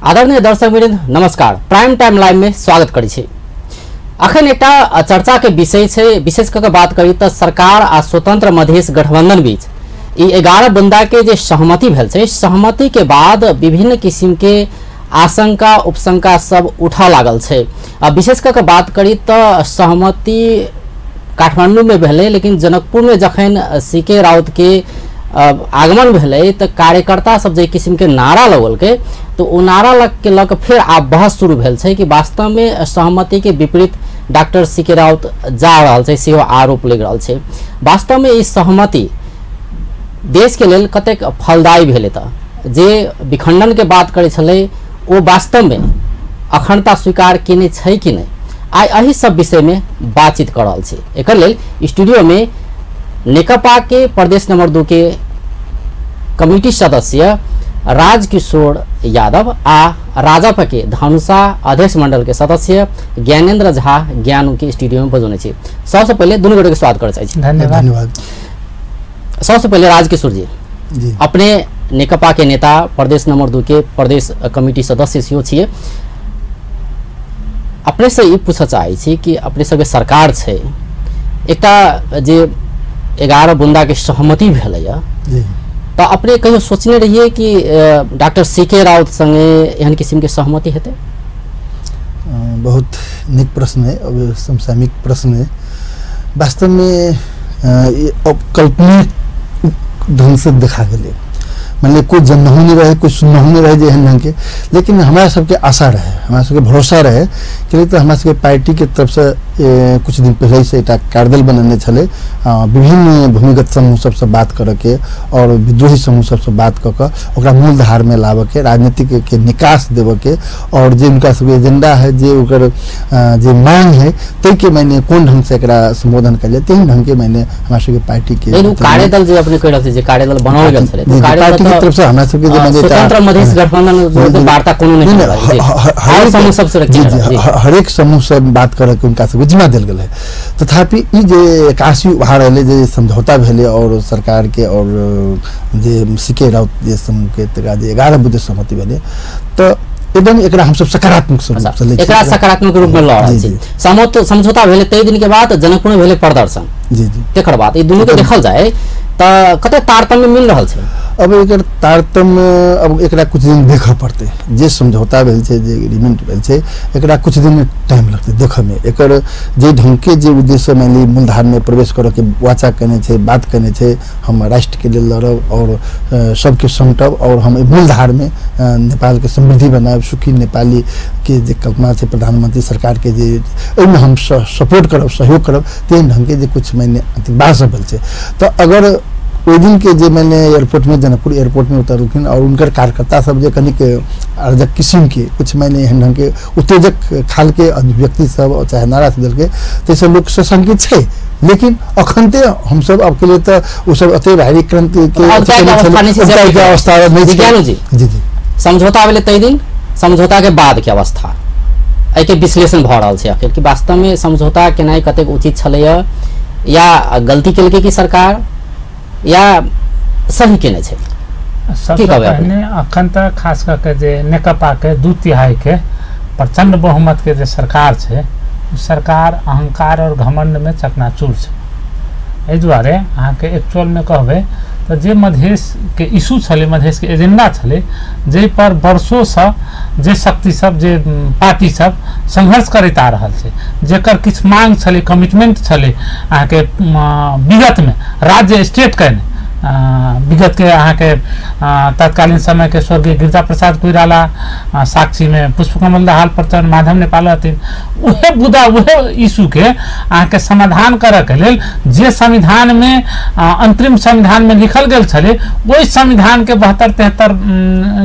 आदरणीय दर्शक वृंद नमस्कार, प्राइम टाइम लाइव में स्वागत करै छी। अखन एकटा चर्चा के विषय छै, विशेष कऽ के बात करी तऽ सरकार आ स्वतंत्र मधेश गठबंधन बीच ई 11 बुंदा के जे सहमति भेल छै, सहमति के बाद विभिन्न किसिम के आशंका उपशंका सब उठा लागल छै। आ विशेष कऽ के बात करी तऽ सहमति काठमांडू में भेलै, लेकिन जनकपुर में जखन सी के राउत के आगमन भेलै तऽ कार्यकर्ता सब जे किसिम के नारा लगौलकै तो ओ नारा लग के लग फिर आब बहस शुरू भेल छै कि वास्तव में सहमति के विपरीत डॉक्टर सी के राउत जा रहल छै, सेहो आरोप लागि रहल छै। वास्तव में ई सहमति देश के लेल कतेक फलदायी भेलै तऽ जे विखंडन के बात करै छलै ओ वास्तव में अखंडता स्वीकार केने छै कि नहि, आइ एहि सब विषय में बातचीत कर रहल छी। एकर लेल स्टूडियो में नेकपा के प्रदेश नंबर 2 के कमिटी सदस्य राजकिशोर यादव आ राजपा के धनुषा अध्यक्ष मंडल के सदस्य ज्ञानेन्द्र झा ज्ञानू के स्टूडियो में बजौने छी। सबसे पहले दुनू गोटे के स्वागत करऽ चाहै छी। धन्यवाद। सबसे पहले राजकिशोर जी, जी अपने नेकपा के नेता प्रदेश नंबर 2 के प्रदेश कमिटी सदस्य सेहो छियै, अपने से ई पूछऽ चाहै छी कि अपने सबके सरकार छै, एकटा जे 11 बुंदा के सहमति भेलैया तो अपने कहियो सोचने रहिए कि डॉक्टर सी के राउत संगे एहन किस्म के सहमति हेतै? बहुत नीक प्रश्न है, अब समसामयिक प्रश्न है। वास्तव में अकल्पनीय ढंग से देखा गेलै, माने कोई जनहु नहीं रहे, कोई सुनहु नहीं रहे जे एहन ढंग के, लेकिन हमरा सबके आशा रहे, हमरा सबके भरोसा रहे कि तो हमरा सबके पार्टी के तरफ से कुछ दिन पहले से एक कार्यदल बनेने छलै, विभिन्न भूमिगत समूह सबसे बात करके और विद्रोही समूह सबसे बात कऽ कऽ ओकरा मूल धार में लाबऽके, राजनीतिक के निकास देबऽके और जे उनका सबके एजेंडा है, जे ओकर जे मांग है ताहिके माने कोन ढंग से एकरा संबोधन कयल जाय, ताहि ढंग के माने हमरा सबके पार्टी के कार्यदल जे अपने कहि रहल छी जे कार्यदल बनाओल गेल छलै, पार्टी के तरफ से हमरा सबके जे माने स्वतंत्र मधेश गठबंधन वार्ता कोनो नहि, हर समूह सबसे हरेक समूह से बात करके उनका सबके जिम्मा देल गेल है। तथापि ई जे 81 उभार रहलै, जे समझौता भेलै और सरकार के और जे सी के राउत जे समूह के तकरा जे 11 बुंदे सहमति भेलै, तो एकदम एकरा हमसब सकारात्मक स्वरूप से लै छी, एकरा सकारात्मक रूप में लऽ रहल छी। समझौता भेलै ताहि दिन के बाद जनकपुर में भेलै प्रदर्शन, जी जी, तकर बाद ई दुनू के देखल जाय तऽ कते तारतम्य मिल रहल छै? अब एकर तारतम्य अब एकरा कुछ दिन देखऽ पड़तै, जे समझौता भेल छै, जे एग्रीमेंट भेल छै, एकरा कुछ दिन टाइम लगतै देखऽमे। एकर जे ढंगके जे उद्देश्य मानि लिअ मूलधार में प्रवेश करऽके वाचा केने छै, बात केने छै, हम राष्ट्रके लेल लड़ब और सबके समेटब और हम मूलधार में नेपाल के समृद्धि बनायब, सुखी नेपाली के जे कल्पना छै प्रधानमंत्री सरकार के जे ओहिमे हम सपोर्ट करब, सहयोग करब, तेहन ढंगके जे कुछ माने बात सब भेल छै। तऽ अगर ओहि दिन के जे मैंने एयरपोर्ट में जनकपुर एयरपोर्ट में उतरलखिन और उनकर कार्यकर्ता सब जे कनिक अराजक किस्म के कुछ मैंने एहन ढंग के उत्तेजक खाल के अभिव्यक्ति सब चाहे नारा सब देलकै, ताहिसँ लोक सशंकित छै। लेकिन अखनते हमसब अब के लिए तऽ ओ सब अते भारी क्रांति के अवस्था नहि छै। जी जी, समझौता भेलै ताहि दिन, समझौता के बाद के अवस्था एहिके विश्लेषण भऽ रहल छै आखिर कि वास्तव में समझौता केनाइ कतेक उचित छलैया, या गलती केलकै कि सरकार, या सही केने छै? सबसे पहिने अखन तक खास करके जे नेकपा के 2/3 के प्रचंड बहुमत के जे सरकार छै, ओ सरकार अहंकार और घमंड में चकनाचूर छै। एहि दुआरे अहाँके एक्चुअल में कहबै तऽ जे मधेश के इशू छलै, मधेश के एजेंडा छलै, जाहि पर वर्षोसँ जे शक्ति सब जे पार्टी सब संघर्ष करैत आ रहल छै, जेकर किछु मांग छलै, कमिटमेंट छलै अहाँके विगतमे राज्य स्टेट के विगत के अहाँके तत्कालीन समय के स्वर्गीय गिरिजा प्रसाद कोइराला, साक्षी में पुष्पकमल दाहाल प्रचंड, माधव नेपाल रहथिन, उहे मुद्दा उहे इशू के अहाँके समाधान करऽ के लेल जे संविधान में अंतरिम संविधान में लिखल गेल छलै, ओहि संविधान के 72-73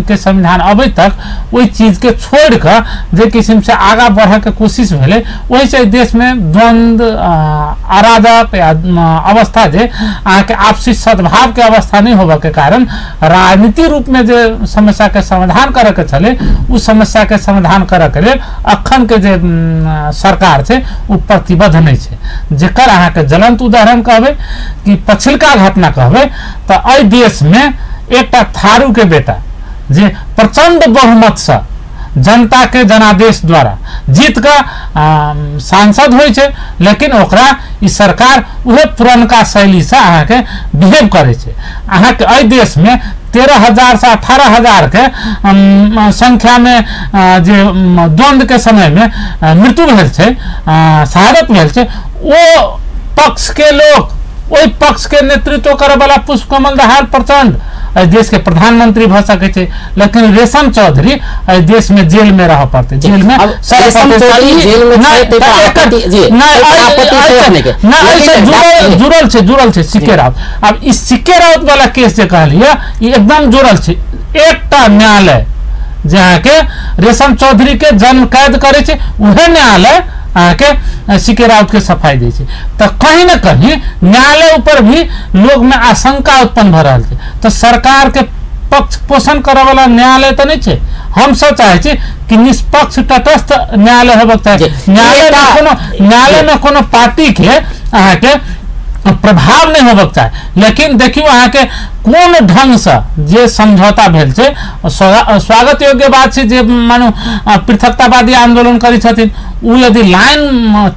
के संविधान अबै तक ओहि चीज के छोड़ि कऽ जे किसिम से आगाँ बढ़ऽ के कोशिश भेलै, ओहिसँ देश में द्वंद्व अराजक या अवस्था जे अहाँके आपसी सद्भाव के अवस्था नहीं होबऽ के कारण राजनीति रूप में जे समस्या के समाधान करऽ के छलै, उ समस्या के समाधान करऽ के लेल अखन के जे सरकार छै उ प्रतिबद्ध नहीं छै। जेकर अहाँके ज्वलंत उदाहरण कहबै कि पछिलका घटना कहबै तऽ एहि देश में एकटा थारू के बेटा जे प्रचंड बहुमत से जनता के जनादेश द्वारा जीत कऽ सांसद होइ छै, लेकिन ओकरा ई सरकार उहे पुरनका शैलीसँ अहाँके बिहेव करै छै। अहाँके एहि देशमे 13,000 से 18,000 के संख्या में जे द्वंद्व के समय में मृत्यु भेल छै, शहादत भेल छै, ओ पक्ष के लोग, ओहि पक्ष के नेतृत्व करे वाला पुष्पकमल दाहाल प्रचंड एहि देश के प्रधानमंत्री भऽ सकै छै, लेकिन रेशम चौधरी एहि देश में जेल में रह पड़तै, जेल में जुड़ल छै, जुड़ल छै सिके राउत। आब ई सिके राउत वाला केस जे कहलियै ई एकदम जुड़ल छै। एकटा न्यायालय जे अहाँके रेशम चौधरी के जन्म कैद करै छै, उहे न्यायालय अहाँके सिके राउत के सफाई दै छै। तऽ कहीं न कहीं न्यायालय ऊपर भी लोग में आशंका उत्पन्न भऽ रहल छै। तऽ सरकार के पक्ष पोषण करऽ वाला न्यायालय तऽ नहि छै। हम सब चाहै छी कि निष्पक्ष तटस्थ न्यायालय होबाक चाही। न्यायालय में कोनो पार्टी के अहाँके प्रभाव नहीं होबाक चाही। लेकिन देखियौ अहाँके कोन ढंगसँ जे समझौता भेल छै, स्वागत योग्य बात छै। जे मानू पृथकतावादी आंदोलन करै छथिन उ यदि लाइन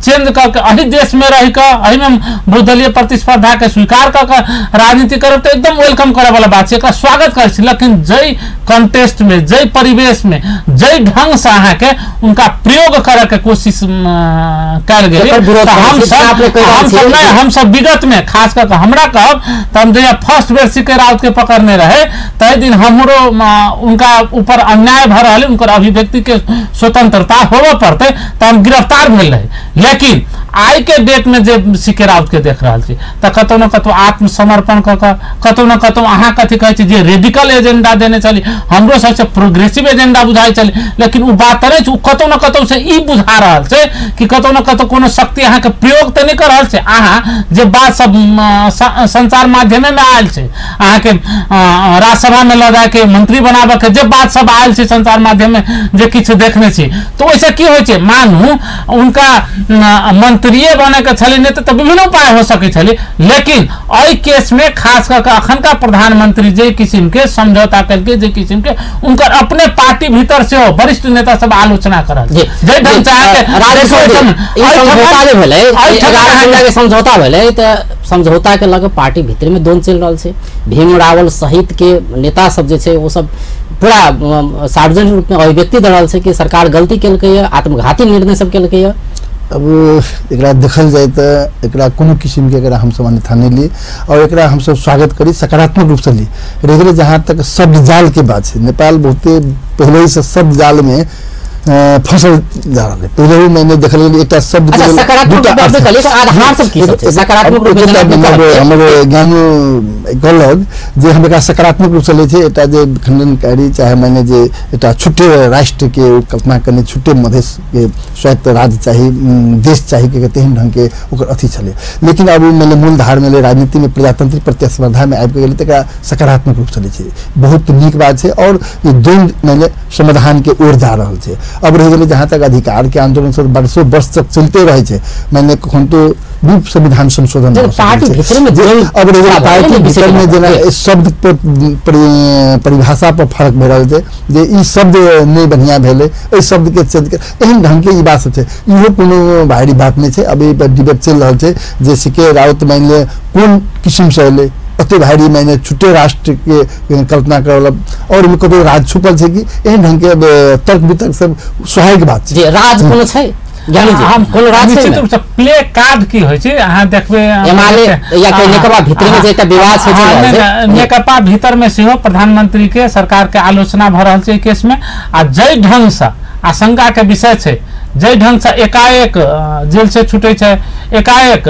चेंज कऽ के एहि देशमे रहि कऽ एहिमे बहुदलीय प्रतिस्पर्धा के स्वीकार कऽ के राजनीति करब तऽ एकदम welcome करऽ वाला बात छै, एकरा स्वागत करै छी। लेकिन जै कंटेस्ट में, जै परिवेश में, जै ढंगसँ अहाँके उनका प्रयोग करऽ के कोशिश कयल गेलै, हमसब विगत में खास कऽ के हमरा कहब तऽ हम जहिया फर्स्ट बेर सिके राउत के पकड़ने रहे तै दिन हमरो उनका ऊपर अन्याय भऽ रहल, उनकर अभिव्यक्ति के स्वतंत्रता होबऽ पड़तै तऽ हम गिरफ्तार भेल रहे। लेकिन आइ के डेट में जे सिके राउत के देख रहल छी तऽ कतौ न कतौ आत्मसमर्पण कऽ कऽ कतौ न कतौ अहाँ कथी कहै छी जे रेडिकल एजेंडा देने छली, हमरो सबसे प्रोग्रेसिव एजेंडा बुझाइ छलै, लेकिन ओ बात नहि छै। ओ कतौ न कतौ से ई बुझा रहल छै कि कतौ न कतौ कोनो शक्ति अहाँके प्रयोग तऽ नहि कऽ रहल छै। अहाँ जे बात सब संचार माध्यमे में आयल छै, अहाँके राज्यसभा में लऽ जाके मंत्री बनाबऽ के जे बात सब आयल छै संचार माध्यम में जे किछु देखने छी, तऽ ओहिसँ की होइ छै, मानू उनका मंत्रिये बने के छलै नहि तऽ विभिन्न उपाय हो सकै छलै। लेकिन एहि केस में खास कऽ के अखनका प्रधानमंत्री जे किसिम के समझौता केलकै, जे किसिम के उनकर अपने पार्टी भीतर से वरिष्ठ नेता सब आलोचना करल जे ढंग से समझौता भेलै तऽ समझौता के लग पार्टी भीतर में द्वंद चलि रहल छै। भीम रावल सहित के नेता सब जे छै ओ सब पूरा सार्वजनिक रूप में अभिव्यक्ति दऽ रहल छै कि सरकार गलती केलकै, आत्मघाती निर्णय सब केलकै। अब एकरा देखल जाय तऽ एकरा कोनो किसिमके एकरा हमसब अन्यथा नहि ली और एकरा हमसब स्वागत करी, सकारात्मक रूपसँ ली। रहि गेलै जहाँ तक शब्द जाल के बात छै, नेपाल बहुते पहले से शब्द जाल में फसल जा रहा है। पहले ही मैंने देखल गेल एकटा शब्द हमर ज्ञान कहलक जे हम एकरा सकारात्मक रूपसँ लै छै। एकटा जे खंडनकारी चाहे माने जे एकटा छुट्टे राष्ट्र के कल्पना करने, छुट्टे मधेश के स्वायत्त राज्य चाही, देश चाही के तेहन ढंग के ओकर अथी छलै। लेकिन अब माने मूल धार में राजनीति में प्रजातांत्रिक प्रतिस्पर्धा में आबि गेलै तऽ एकरा सकारात्मक रूपसँ लै छै, बहुत नीक बात छै और ई द्वंद माने समाधान के ओर जा रहल छै। अब रहि गेलै जहाँ तक अधिकार के आंदोलन सब वर्षों वर्ष तक चलते रहे छै, माने कखन तो भी संविधान संशोधन पार्टी भीतर में अब रहि गेलै पार्टी भीतर में जेना शब्द पर परिभाषा पर फर्क भऽ रहल छै जे ई शब्द नहि बढ़िया भेलै, एहि शब्द के चेंज कर, एहन ढंग के ई बात सब छै। इहो कोनो भारी बात नहि छै। अब एहि पर डिबेट चलि रहल छै जे सिके राउत मानि ले कोन किसिमसँ एलै, ओते भारी माने छुट्टे राष्ट्र के कल्पना करल और ओहिमे कतौ राज छुपल छै कि एहन ढंग के तर्क वितर्क सब स्वाभाविक बात छै। राज कोनो छै कोनो राज निश्चित रूप से प्ले कार्ड की होइ छै अहाँ देखबै एमाले या नेकपा भीतर में जे एकटा विवाद छै, नेकपा भीतर में सेहो प्रधानमंत्री के सरकार के आलोचना भऽ रहल छै केस में। आ जै ढंग से आशंका के विषय छै, जै ढंग से एकाएक जेल से छूटे छै, एकाएक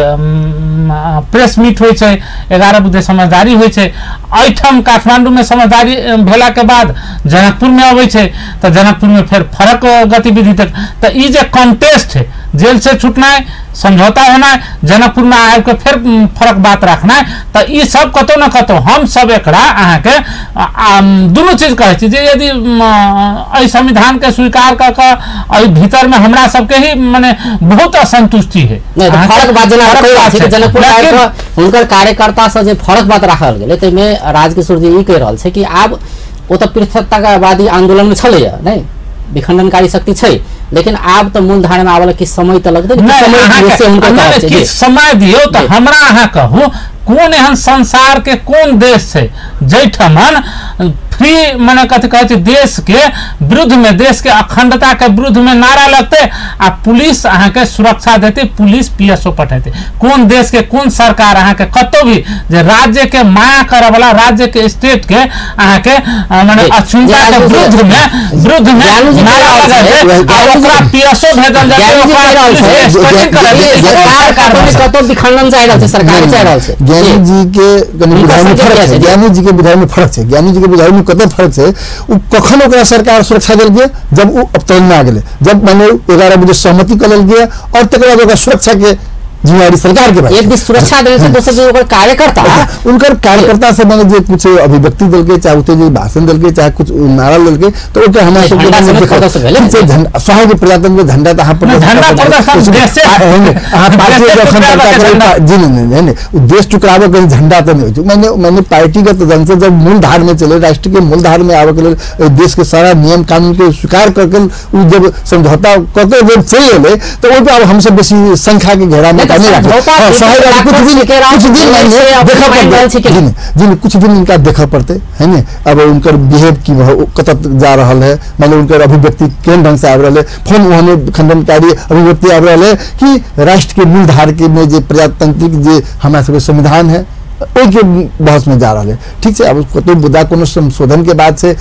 प्रेस मीट होइ छै, 11 बुद्धे समझदारी होइ छै, एहिठाम काठमांडू में समझदारी भेला के बाद जनकपुर में अबै छै तऽ जनकपुर में फेर फरक गतिविधि तक, तऽ ई जे कॉन्टेस्ट है जेल से छूटनाइ, समझौता होनाइ, जनकपुर में आबि के फेर फरक बात रखनाइ, तऽ ई सब कतौ न कतौ हम सब एकरा अहाँके दुनू चीज कहै छी जे यदि एहि संविधान के स्वीकार कऽ के एहि भीतर में हमरा सबके ही माने बहुत असंतुष्टि है। फरक बात जेना जनकपुर हुनकर कार्यकर्ता से जे फरक बात राखल गेलै ताहिमे राजकिशोर जी ई कहि रहल छै कि आब ओ तऽ पृथकतावादी आंदोलन में छलैया नहि, विखंडनकारी शक्ति छै, लेकिन आब तऽ मूलधारा में आबऽ कि समय तऽ लगतै, समय दियौ। तऽ हमरा अहाँ कहू कोन एहन संसार के कोन देश छै जाहिठमन फ्री मने कथी कहै छै देश के विरुद्ध में, देश के अखंडता के विरुद्ध में नारा लगते आ पुलिस अहाँके सुरक्षा देते, पुलिस पीएसओ पठेते? कोन देश के कोन सरकार अहाँके कतौ भी जे राज्य के माया करे वाला, राज्य के स्टेट के अहाँके मने अक्षुण्णता के विरुद्ध में नारा लगेते आ ओकरा पीएसओ भेजल जाते, ओकरा कतौ विखंडन चाहि रहल छै, सरकार चाहि रहल छै। ज्ञानी जी के कनि बुझाइ में फर्क छै, ज्ञानी जी के बुझाइ में फर्क छै, ज्ञानी जी के बुझाइ में कते फर्क छै। उ कखन ओकरा सरकार सुरक्षा देल गया? जब उ अवतरण में आ गेलै, जब माने 11 बजे सहमति कऽ लेल गया और तकर बाद ओकरा सुरक्षा के जिम्मेवारी सरकार के भाई। एक दिन सुरक्षा देने से दोसर दिन ओकर कार्यकर्ता, उनकर कार्यकर्ता से माने जे कुछ अभिव्यक्ति देलकै, चाहे उते जे भाषण देलकै, चाहे कुछ नारा देलकै, तो ओकरा हमरा सब के स्वाभाविक प्रजातंत्र के झंडा तऽ अहाँ अहाँ पार्टी जी नहीं नहीं नहीं देश टुकराबऽ के झंडा तऽ नहीं होइ छै। माने माने पार्टीगत ढंग से जब मूल धार में चले, राष्ट्र के मूल धार में आबऽ के लेल देश के सारा नियम कानून के स्वीकार करके उ जब समझौता कऽ के जब चलि एलै तऽ ओहि पर आब हमसब बेसी संख्या के घेरा में कुछ दिन इनका देखऽ पड़ते है ने। अब उनकर बिहेव की कतऽ जा रहल है, माने उनकर अभिव्यक्ति केहन ढंग से आबि रहल है, फोन ओहने खंडनकारी अभिव्यक्ति आबि रहल है कि राष्ट्र के मूल धार के में जे प्रजातांत्रिक जे हमरा सबके संविधान है ओहिके बहस में जा रहल है। ठीक छै, आब कतौ मुद्दा कोनो संशोधन के बाद छै,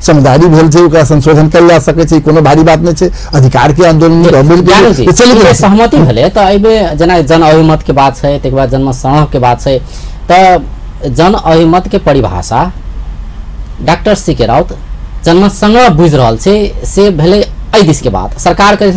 समझदारी भेल छै, ओकरा संशोधन कयल जा सकै छै, कोनो भारी बात नहि छै। अधिकार के आंदोलन सहमति भेलै तऽ एहिमे जेना जन अभिमत के बात छै, तकर बाद जनमत संग्रह के बात छै, तऽ जन अभिमत के परिभाषा डॉक्टर सी के राउत जनमत संग्रह बुझि रहल छै से भेलै एहि दिस के बात। सरकार के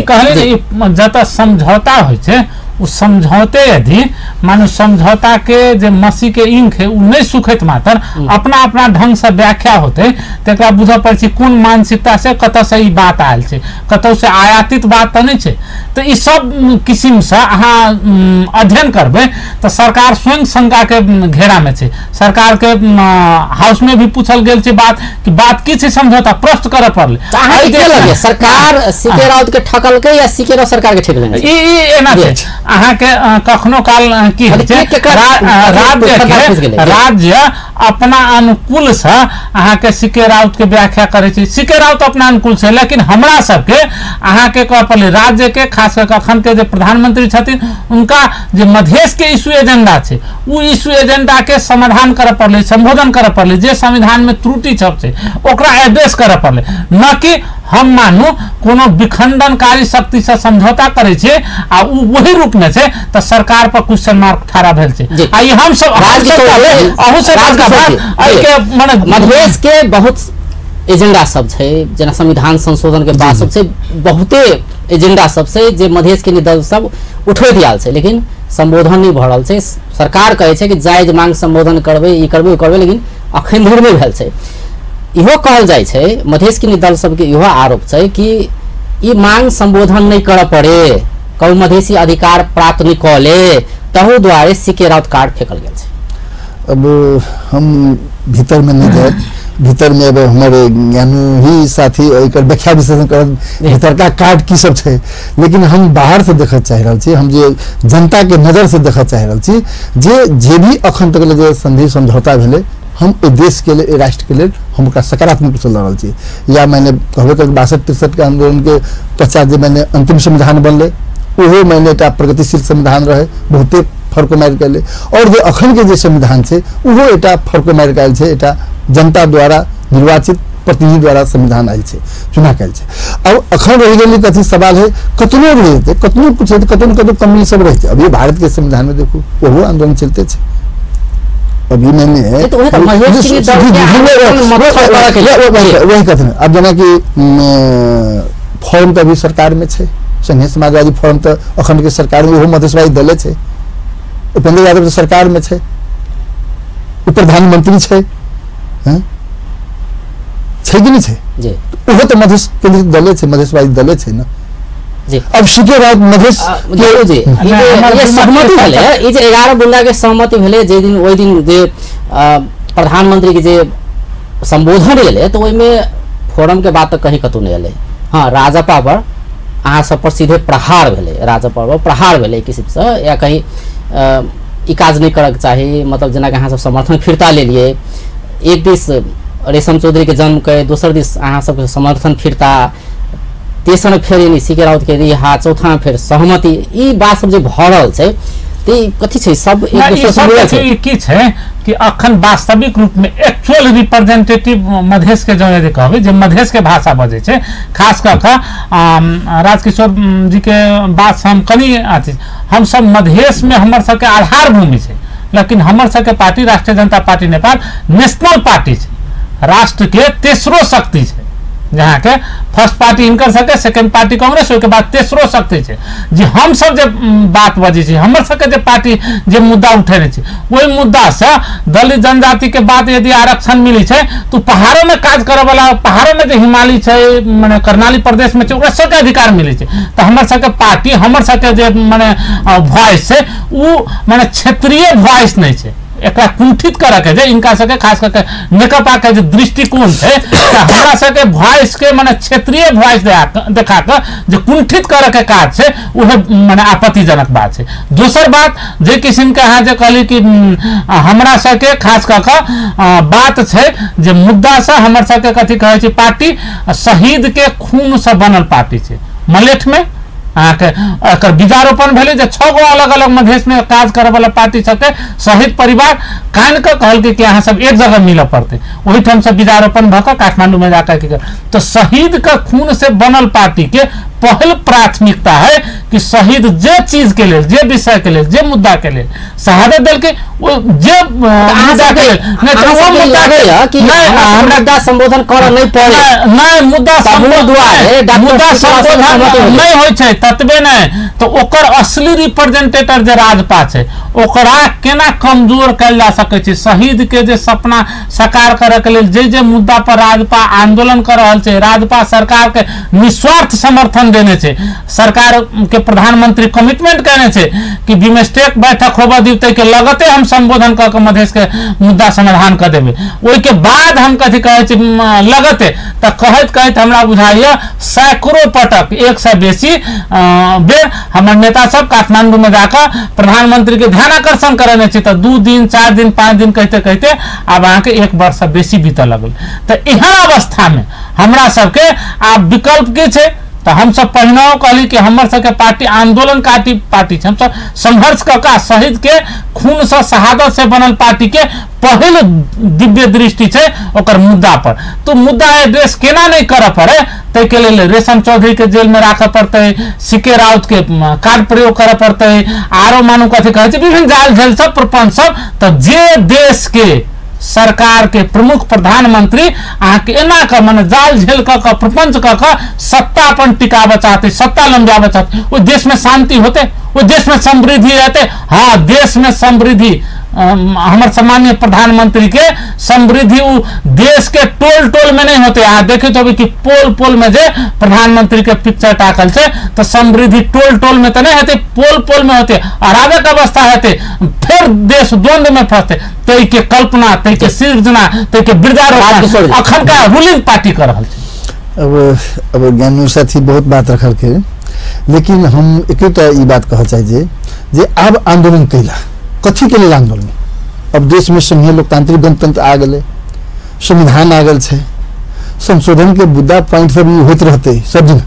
कहले जतऽ समझौता होइ छै उ समझौते यदि मानो समझौता के जे मसी के इंक है उ नहीं सुखैत मात्र अपना अपना ढंग से व्याख्या होते तकरा बुझऽ पड़ै छै कोन मानसिकता से कतऽ से ई बात आयल छै, कतौ से आयातित बात तऽ नहीं छै। तऽ ई सब किसिम से अहाँ अध्ययन करबै तऽ सरकार स्वयं शंका के घेरा में छै। सरकार के हाउस में भी पूछल गेल छै बात कि बात की छै समझौता, प्रश्न करऽ पड़लै। सरकार सीके राउत के ठकलकै या सीके राउत सरकार के ठकलकै? ई एना छै अहाँके कखनो काल की होइ छै राज्य अपना अनुकूल से अहाँके सीके राउत के व्याख्या करै छै, सीके राउत अपना अनुकूल छै, लेकिन हमरा सबके अहाँके कहऽ पड़लै राज्य के खास कऽ अखन के जे प्रधानमंत्री छथिन उनका जे मधेश के इशू एजेंडा छै उ इशू एजेंडा के समाधान करऽ पड़लै, संबोधन करऽ पड़लै, जे संविधान में त्रुटि सब छै ओकरा एड्रेस करऽ पड़लै, न कि हम मानू कोनो विखंडनकारी शक्ति से समझौता करै छै आ उ वही रूप में छै तऽ सरकार पर क्वेश्चन मार्क ठाड़ा भेल छै। आ ई हम सब मधेश के बहुत एजेंडा सब छै, जेना संविधान संशोधन के बात सब छै, बहुते एजेंडा सब छै जे मधेश के दल सब उठबैत आयल छै, लेकिन संबोधन नहीं भऽ रहल छै। सरकार कहै छै कि जायज मांग संबोधन करबै, ई करबै ओ करबै, लेकिन अखन धरि नहि भेल छै। इहो कहल जाइ छै मधेश के दल सबके इहो आरोप छै कि ई मांग संबोधन नहीं करऽ पड़े, कहू मधेसी अधिकार प्राप्त नहीं कऽ ले, तहु दुआरे सीके राउत कार्ड फेकल गेल छै। अब हम भीतर में नहीं जाए, भीतर में अब हमारे ज्ञानू ही साथी एकर व्याख्या विश्लेषण करत भीतर का कार्ड की सब छै, लेकिन हम बाहर से देखऽ चाहि रहल छी, हम जे जनता के नजर से देखऽ चाहि रहल छी जे जे भी अखन तक ले जे संधि समझौता भेलै हम देश के लिए राष्ट्र के लिए हम ओकरा सकारात्मक रूप से लड़ रहल छी। या मैंने कहबे कर 62-63 के आंदोलन के पश्चात जे मैंने अंतिम संविधान बनलै ओहो मैंने एकटा प्रगतिशील संविधान रहे, बहुते फर्क मारि के अयलै, और जे अखन के जे संविधान छै ओहो एकटा फर्क मारि के आयल छै, एकटा जनता द्वारा निर्वाचित प्रतिनिधि द्वारा संविधान आयल छै, चुना के आयल छै। अब अखन रहि गेलै कथी सवाल है, कतनो रहि जेतै, कतनो कुछ हेतै, कतनो कतनो कमी सब रहै छै। अभी भारत के संविधान में देखू ओहो आंदोलन चलते छै। अभी मैंने वही कथन अब जेनाकि फॉर्म तऽ अभी सरकार में छै, संघीय समाजवादी फॉर्म तऽ अखन के सरकार में ओहो मधेशवादी दले छै, उपेंद्र यादव तऽ सरकार में छै, ओ प्रधानमंत्री छै, छै कि नहीं छै? ओहो तऽ मधेश केंद्रित दले छै, मधेशवादी दले छै ना। अब सीके राउत मधेश जी ये सहमति भेलै, ई जे 11 बुंदा के सहमति भेलै जे दिन ओहि दिन जे प्रधानमंत्री के जे संबोधन एलै तऽ ओहिमे फोरम के बात तऽ कहीं कतहु नहि एलै। हाँ, राजपा पर अहाँ सब पर सीधे प्रहार भेलै, राजपा पर प्रहार भेलै किसिमसँ, या कहीं ई काज नहि करऽके चाही, मतलब जेनाकि अहाँ सब समर्थन फिरता लेलियै, एक दिस रेशम चौधरी के जन्म के, दोसर दिस अहाँ सबके समर्थन फिरता, तेसर फेर यानी सी के राउत के रिहा, चौथा फेर सहमति, ई बात सब जे भऽ रहल छै ते कथी छै सब एक दोसर से मिलल छै। की छै कि अखन वास्तविक रूप में एक्चुअल रिप्रेजेंटेटिव मधेश के जो यदि कहबै जे मधेश के भाषा बजै छै, खास कऽ कऽ राजकिशोर जी के बात से हम कनि अथी, हम सब मधेश में हमर सबके आधार भूमि छै, लेकिन हमर सबके party Rashtriya Janata party Nepal national party छै, राष्ट्र के तेसरो शक्ति छै, जहाँ के फर्स्ट पार्टी हिनकर सबके, सेकेंड पार्टी कांग्रेस, ओहिके बाद तेसरो शक्ति छै। जे हम सब जे बात बजै छी, हमर सबके जे पार्टी जे मुद्दा उठेने छै ओहि मुद्दासँ दलित जनजाति के बात यदि आरक्षण मिलै छै तो पहाड़ों में काज करऽ वाला, पहाड़ों में जे हिमालय छै माने कर्णाली प्रदेश में छै ओकरा सबके अधिकार मिलै छै। तऽ हमर सबके पार्टी, हमर सबके जे माने वॉइस छै ओ माने क्षेत्रीय वॉइस नहि छै, एकरा कुंठित करऽ के जे इनका सबके खास करके नेकपा के जे दृष्टिकोण छै तऽ हमरा सबके वॉइस के माने क्षेत्रीय वॉइस देखा कऽ जे कुंठित करऽ के काज छै उहे माने आपत्तिजनक बात छै। दोसर बात जे किसिम के अहाँ जे कहली कि हमरा सबके खास कऽ कऽ बात छै जे मुद्दासँ हमर सबके कथी कहै छै पार्टी शहीद के खूनसँ बनल पार्टी छै। मलेठ में अहाँके एकर बीजारोपण भेलै जे 6 गो अलग अलग मधेश में काज करऽ वाला पार्टी सबके शहीद परिवार कान कऽ कहलकै कि अहाँ सब एक जगह मिलऽ पड़तै, ओहिठाम से बीजारोपण भऽ कऽ काठमांडू में जाकर तो शहीद के खून से बनल पार्टी के पहिल प्राथमिकता है कि शहीद जे चीज के लेल, जे विषय के लेल, जे मुद्दा के लेल शहादत देलकै ओ जे मुद्दा के लेल नहीं, मुद्दा संबोधन करऽ नहीं पड़े, नहीं मुद्दा संबोधन नहीं होइ छै ततबे नहीं तो ओकर असली रिप्रेजेंटेटर जे राजपा छै ओकरा केना कमजोर कयल जा सकै छै। शहीद के जे सपना साकार करऽ के लेल जे जे मुद्दा पर राजपा आंदोलन कर रहल छै, राजपा सरकार के निस्वार्थ समर्थन देने छै, सरकार के प्रधानमंत्री कमिटमेंट करने छै कि बिमस्टेक बैठक होबऽ दियौ ताहिके लगते हम संबोधन कऽ के मधेश के मुद्दा समाधान कऽ देबै, ओहिके बाद हम कथी कहै छी लगते तऽ कहैत कहैत हमरा बुझाइए सैकड़ों पटक एक से बेसी बेर हमर नेता सब काठमांडू में जाकर प्रधानमंत्री के ध्यान आकर्षण करेने छै, तऽ 2 दिन 4 दिन 5 दिन कहते कहते आब अहाँके 1 वर्ष से बेसी बीतऽ लगल। तऽ एहन अवस्था में हमरा सबके आब विकल्प की छै तऽ हमसब पहिनहो कहली कि हमर सबके पार्टी आंदोलनकारी पार्टी छै, हमसब संघर्ष कऽ कऽ शहीद के खून से शहादत से बनल पार्टी के पहिल दिव्य दृष्टि छै ओकर मुद्दा पर, तो मुद्दा एड्रेस केना नहीं करऽ पड़े ताहिके लेल रेशम चौधरी के जेल में राखऽ पड़तै, सी के राउत के कार्ड प्रयोग करऽ पड़तै, आरो मानू कथी कहै छै विभिन्न जाल झेल सब प्रपंच सब। तऽ जे देश के सरकार के प्रमुख प्रधानमंत्री अहाँके एना कऽ माने जाल झेल कऽ कऽ प्रपंच कऽ कऽ सत्ता अपन टिकाबऽ चाहते, सत्ता लम्बियाबऽ चाहते, ओहि देश में शांति होते, ओहि देश में समृद्धि रहते। हाँ, देश में समृद्धि हमर सामान्य प्रधानमंत्री के समृद्धि उ देश के टोल टोल में नहीं होते। अहाँ देखैत होबै कि पोल पोल में जे प्रधानमंत्री के पिक्चर टाकल छै तऽ समृद्धि टोल टोल में तऽ नहीं हेतै, पोल पोल में होते, अराजक अवस्था हेतै, फिर देश द्वंद्व में फंसते। ताहिके कल्पना, ताहिके सृजना, ताहिके वृद्धारोपण अखनका रूलिंग पार्टी कर रहल छै। अब ज्ञानू साथी बहुत बात रखलकै, लेकिन हम एकेटा ई बात कहऽ चाहै छी जे आब आंदोलन कैला कथी के लेल आंदोलन? अब देश में संघीय लोकतांत्रिक गणतंत्र आ गेलै, संविधान आ गेल छै, संशोधन के मुद्दा पॉइंट सब होइत रहतै, सब दिन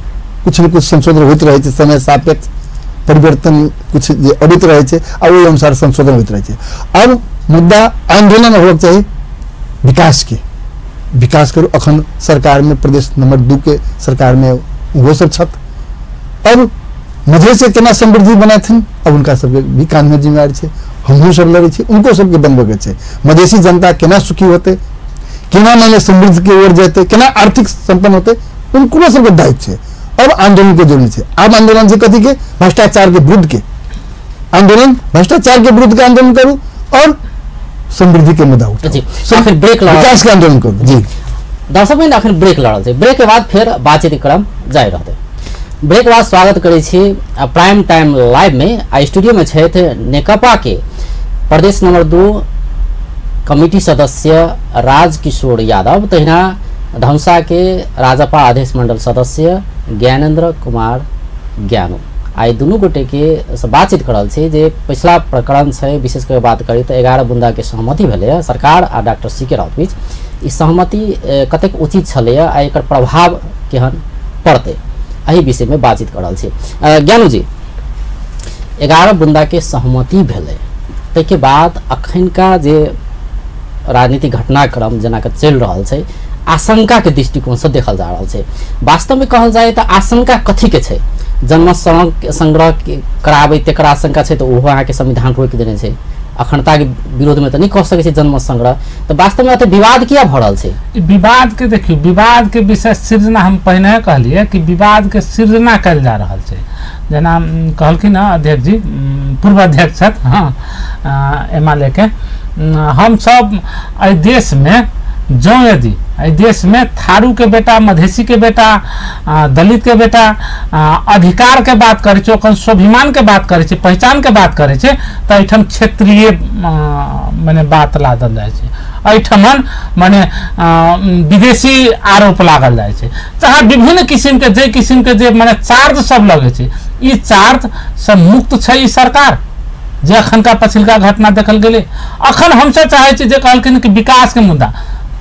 कुछ न कुछ संशोधन होइत रहै छै, समय सापेक्ष परिवर्तन कुछ जे अबैत रहै छै आ ओहि अनुसार संशोधन होइत रहै छै। अब मुद्दा आंदोलन होबाक चाही विकास के, विकास करू। अखन सरकार में प्रदेश नंबर 2 के सरकार में ओहो सब छथि, अब मधेश के केना समृद्धि बनाथिन अब उनका सबके भी कान में जिम्मेवारी छै, हमहूँ सब लड़ै छी, उनको सबके बनबैके छै। मधेशी जनता केना सुखी होतै, केना माने समृद्ध के ओर जेतै, केना आर्थिक संपन्न होतै, उनको सबके दायित्व छै। अब आंदोलन के जरूरी छै। आब आंदोलन छै कथी के? भ्रष्टाचार के विरुद्ध के आंदोलन, भ्रष्टाचार के विरुद्ध के आंदोलन करू और समृद्धि के मुद्दा उठाऊ, ब्रेक विकास के आंदोलन करू। जी दर्शक बहिन, अखन ब्रेक लड़ल छै, ब्रेक के बाद फिर बातचीत क्रम जारी रहतै। ब्रेक बाद स्वागत करै छी प्राइम टाइम लाइव में। आ स्टूडियो में छथि नेकपा के प्रदेश नंबर 2 कमिटी सदस्य राजकिशोर यादव, तहिना धनुषा के राजपा आदेश मंडल सदस्य ज्ञानेन्द्र कुमार ज्ञानू। आइ दुनू गोटे के से बातचीत करल छी जे पिछला प्रकरण छै, विशेष कर बात करी तो 11 बुंदा के सहमति भेलै सरकार आ डॉक्टर सी के राउत बीच। ई सहमति कतेक उचित छलै आ एकर प्रभाव केहन पड़तै, एहि विषय में बातचीत करल छी। ज्ञानू जी, 11 बुंदा के सहमति भेलै ताहिके बाद अखनका जे राजनीतिक घटनाक्रम जेना के चलि रहल छै, आशंका के दृष्टिकोण से देखल जा रहल छै। वास्तव में कहल जाय तो आशंका कथी के छै? जनमत संग्रह कराबै तेकर आशंका छै तो ओहो अहाँके संविधान रोकि देने छै, अखंडता के विरोध में तो नहीं कह सकै छै जनमत संग्रह। तो वास्तव में एते विवाद किया भऽ रहल छै? विवाद के देखियौ, विवाद के विषय सृजना हम पहिने कहलियै कि विवाद के सृजना कयल जा रहल छै। जेना कहलखिन हँ अध्यक्ष जी, पूर्व अध्यक्ष छथि हँ एमाले के, हमसब एहि देश में जँ यदि एहि देश में थारू के बेटा, मधेसी के बेटा, दलित के बेटा अधिकार के बात करै छै, ओकर स्वाभिमान के बात करै छै, पहचान के बात करै छै, तऽ एहिठाम क्षेत्रीय मने बात लादल जाइ छै, एहिठमन मने विदेशी आरोप लागल जाइ छै। चाहे विभिन्न किसिम के जे किसिम के जे मने चार्ज सब लगै छै, ई चार्ज से मुक्त छै ई सरकार। जे अखनका पछिलका घटना देखल गेलै, अखन हमसब चाहै छी जे कहलखिन कि विकास के मुद्दा,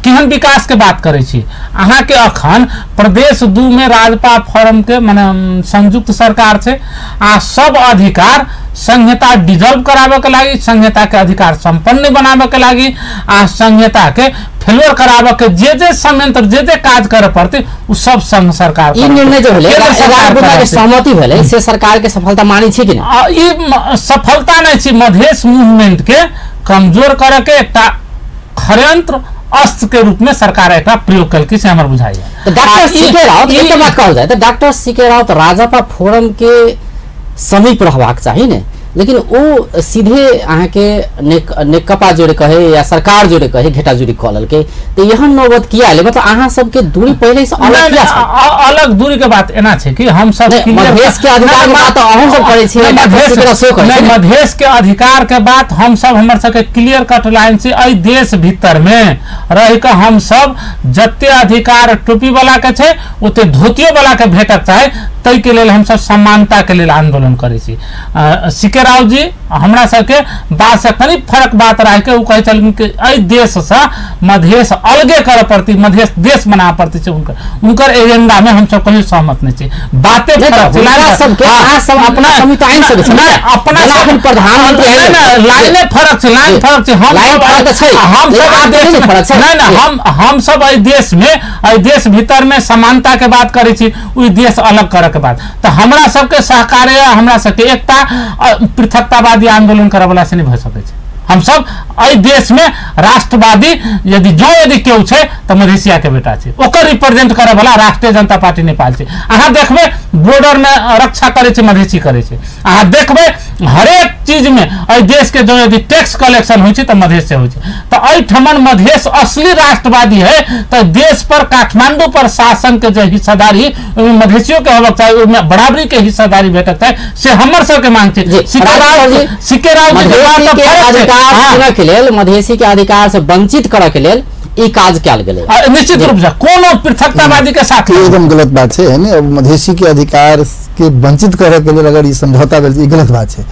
केहन विकास के बात करै छी? अहाँके अखन प्रदेश 2 में राजपा फोरम के मने संयुक्त सरकार छै आ सब अधिकार संहिता डिजॉल्व कराबे के लागि, संहिता के अधिकार संपन्न बनाबे के लागि आ संहिता के फेलोर कराबे के जे जे संयंत्र जे जे काज करे पड़तै उ सब संघ सरकार। ई निर्णय जे भेलै 11 बुंदा के सहमति भेलै से सरकार के सफलता मानै छी कि नहि? ई सफलता नहि छी, मधेश मूवमेंट के कमजोर करे के एकटा षड्यंत्र अस्त्र के रूप में सरकार एकरा प्रयोग कलकी से हमर बुझाइए। तो डॉक्टर सी के राउत एक बात कहल जाय तो डॉक्टर सी के राउत राजपा फोरम के समीप रहबाक चाही ने, लेकिन ओ सीधे अहाँके नेकपा जोड़े कहे या सरकार जोड़े कहे घेटा जोड़ी कऽ लेलकै, तो एहन नौबत किया एलै? मतलब अहाँ सबके दूरी पहिले से अलग किया छै? अलग दूरी के बात एना छै कि हम सब मधेश के अधिकार के बात अहूँ सब करै छी, मधेश के अधिकार के बात हम सब, हमर सबके क्लियर कट लाइन छै। एहि देश भीतर में रहि कऽ हम सब जते अधिकार टोपी वाला के छै ओते धोतियो वाला के भेटक चाही, ताहि के लेल हमसब समानता के लेल आंदोलन करै छी। सी के राउत जी हमरा सबके बात से कनि फरक बात राखि के ओ कहै छलखिन कि एहि देश से मधेश अलगे करऽ पड़तै, मधेश देश बनाबऽ पड़तै छै। हुनकर एजेंडा में हमसब कहियो सहमत नहि छी। बाते फरक छै। अपना अपना प्रधानमंत्री लाइने फरक छै, लाइन फरक छै। हम सब एहि देश में, एहि देश भीतर में समानता के बात करै छी, ओहि देश अलग करऽ के बात। तऽ हमरा सबके सहकार्य, हमरा सबके एकता पृथकतावादी आंदोलन करऽ वाला से नहीं भऽ सकै छै। हम सब एहि देश में राष्ट्रवादी यदि जो यदि केओ छै तऽ मधेशिया के बेटा छै, ओकर रिप्रेजेंट करऽ वाला राष्ट्रीय जनता पार्टी नेपाल छै। अहाँ देखबै बॉर्डर में रक्षा करै छै मधेसी करै छै। अहाँ देखबै हरेक चीज में एहि देश के जो यदि टैक्स कलेक्शन होइ छै तऽ मधेश से होइ छै। तऽ एहिठमन मधेश असली राष्ट्रवादी है तऽ देश पर काठमांडू पर शासन के जे हिस्सेदारी ओहिमे मधेसियो के होबाक चाही, ओहिमे बराबरी के हिस्सेदारी भेटक चाही, से हमर सबके मांग छै। सी के राउत जी के लेल मधेसी के अधिकार से वंचित करऽ के लेल ई काज कयल गेलै। निश्चित रूप से कोनो पृथकतावादी के साथ एकदम गलत बात छै, है ने? मधेसी के अधिकार के वंचित करे के लेल अगर ई समझौता भेल, ई गलत बात छै।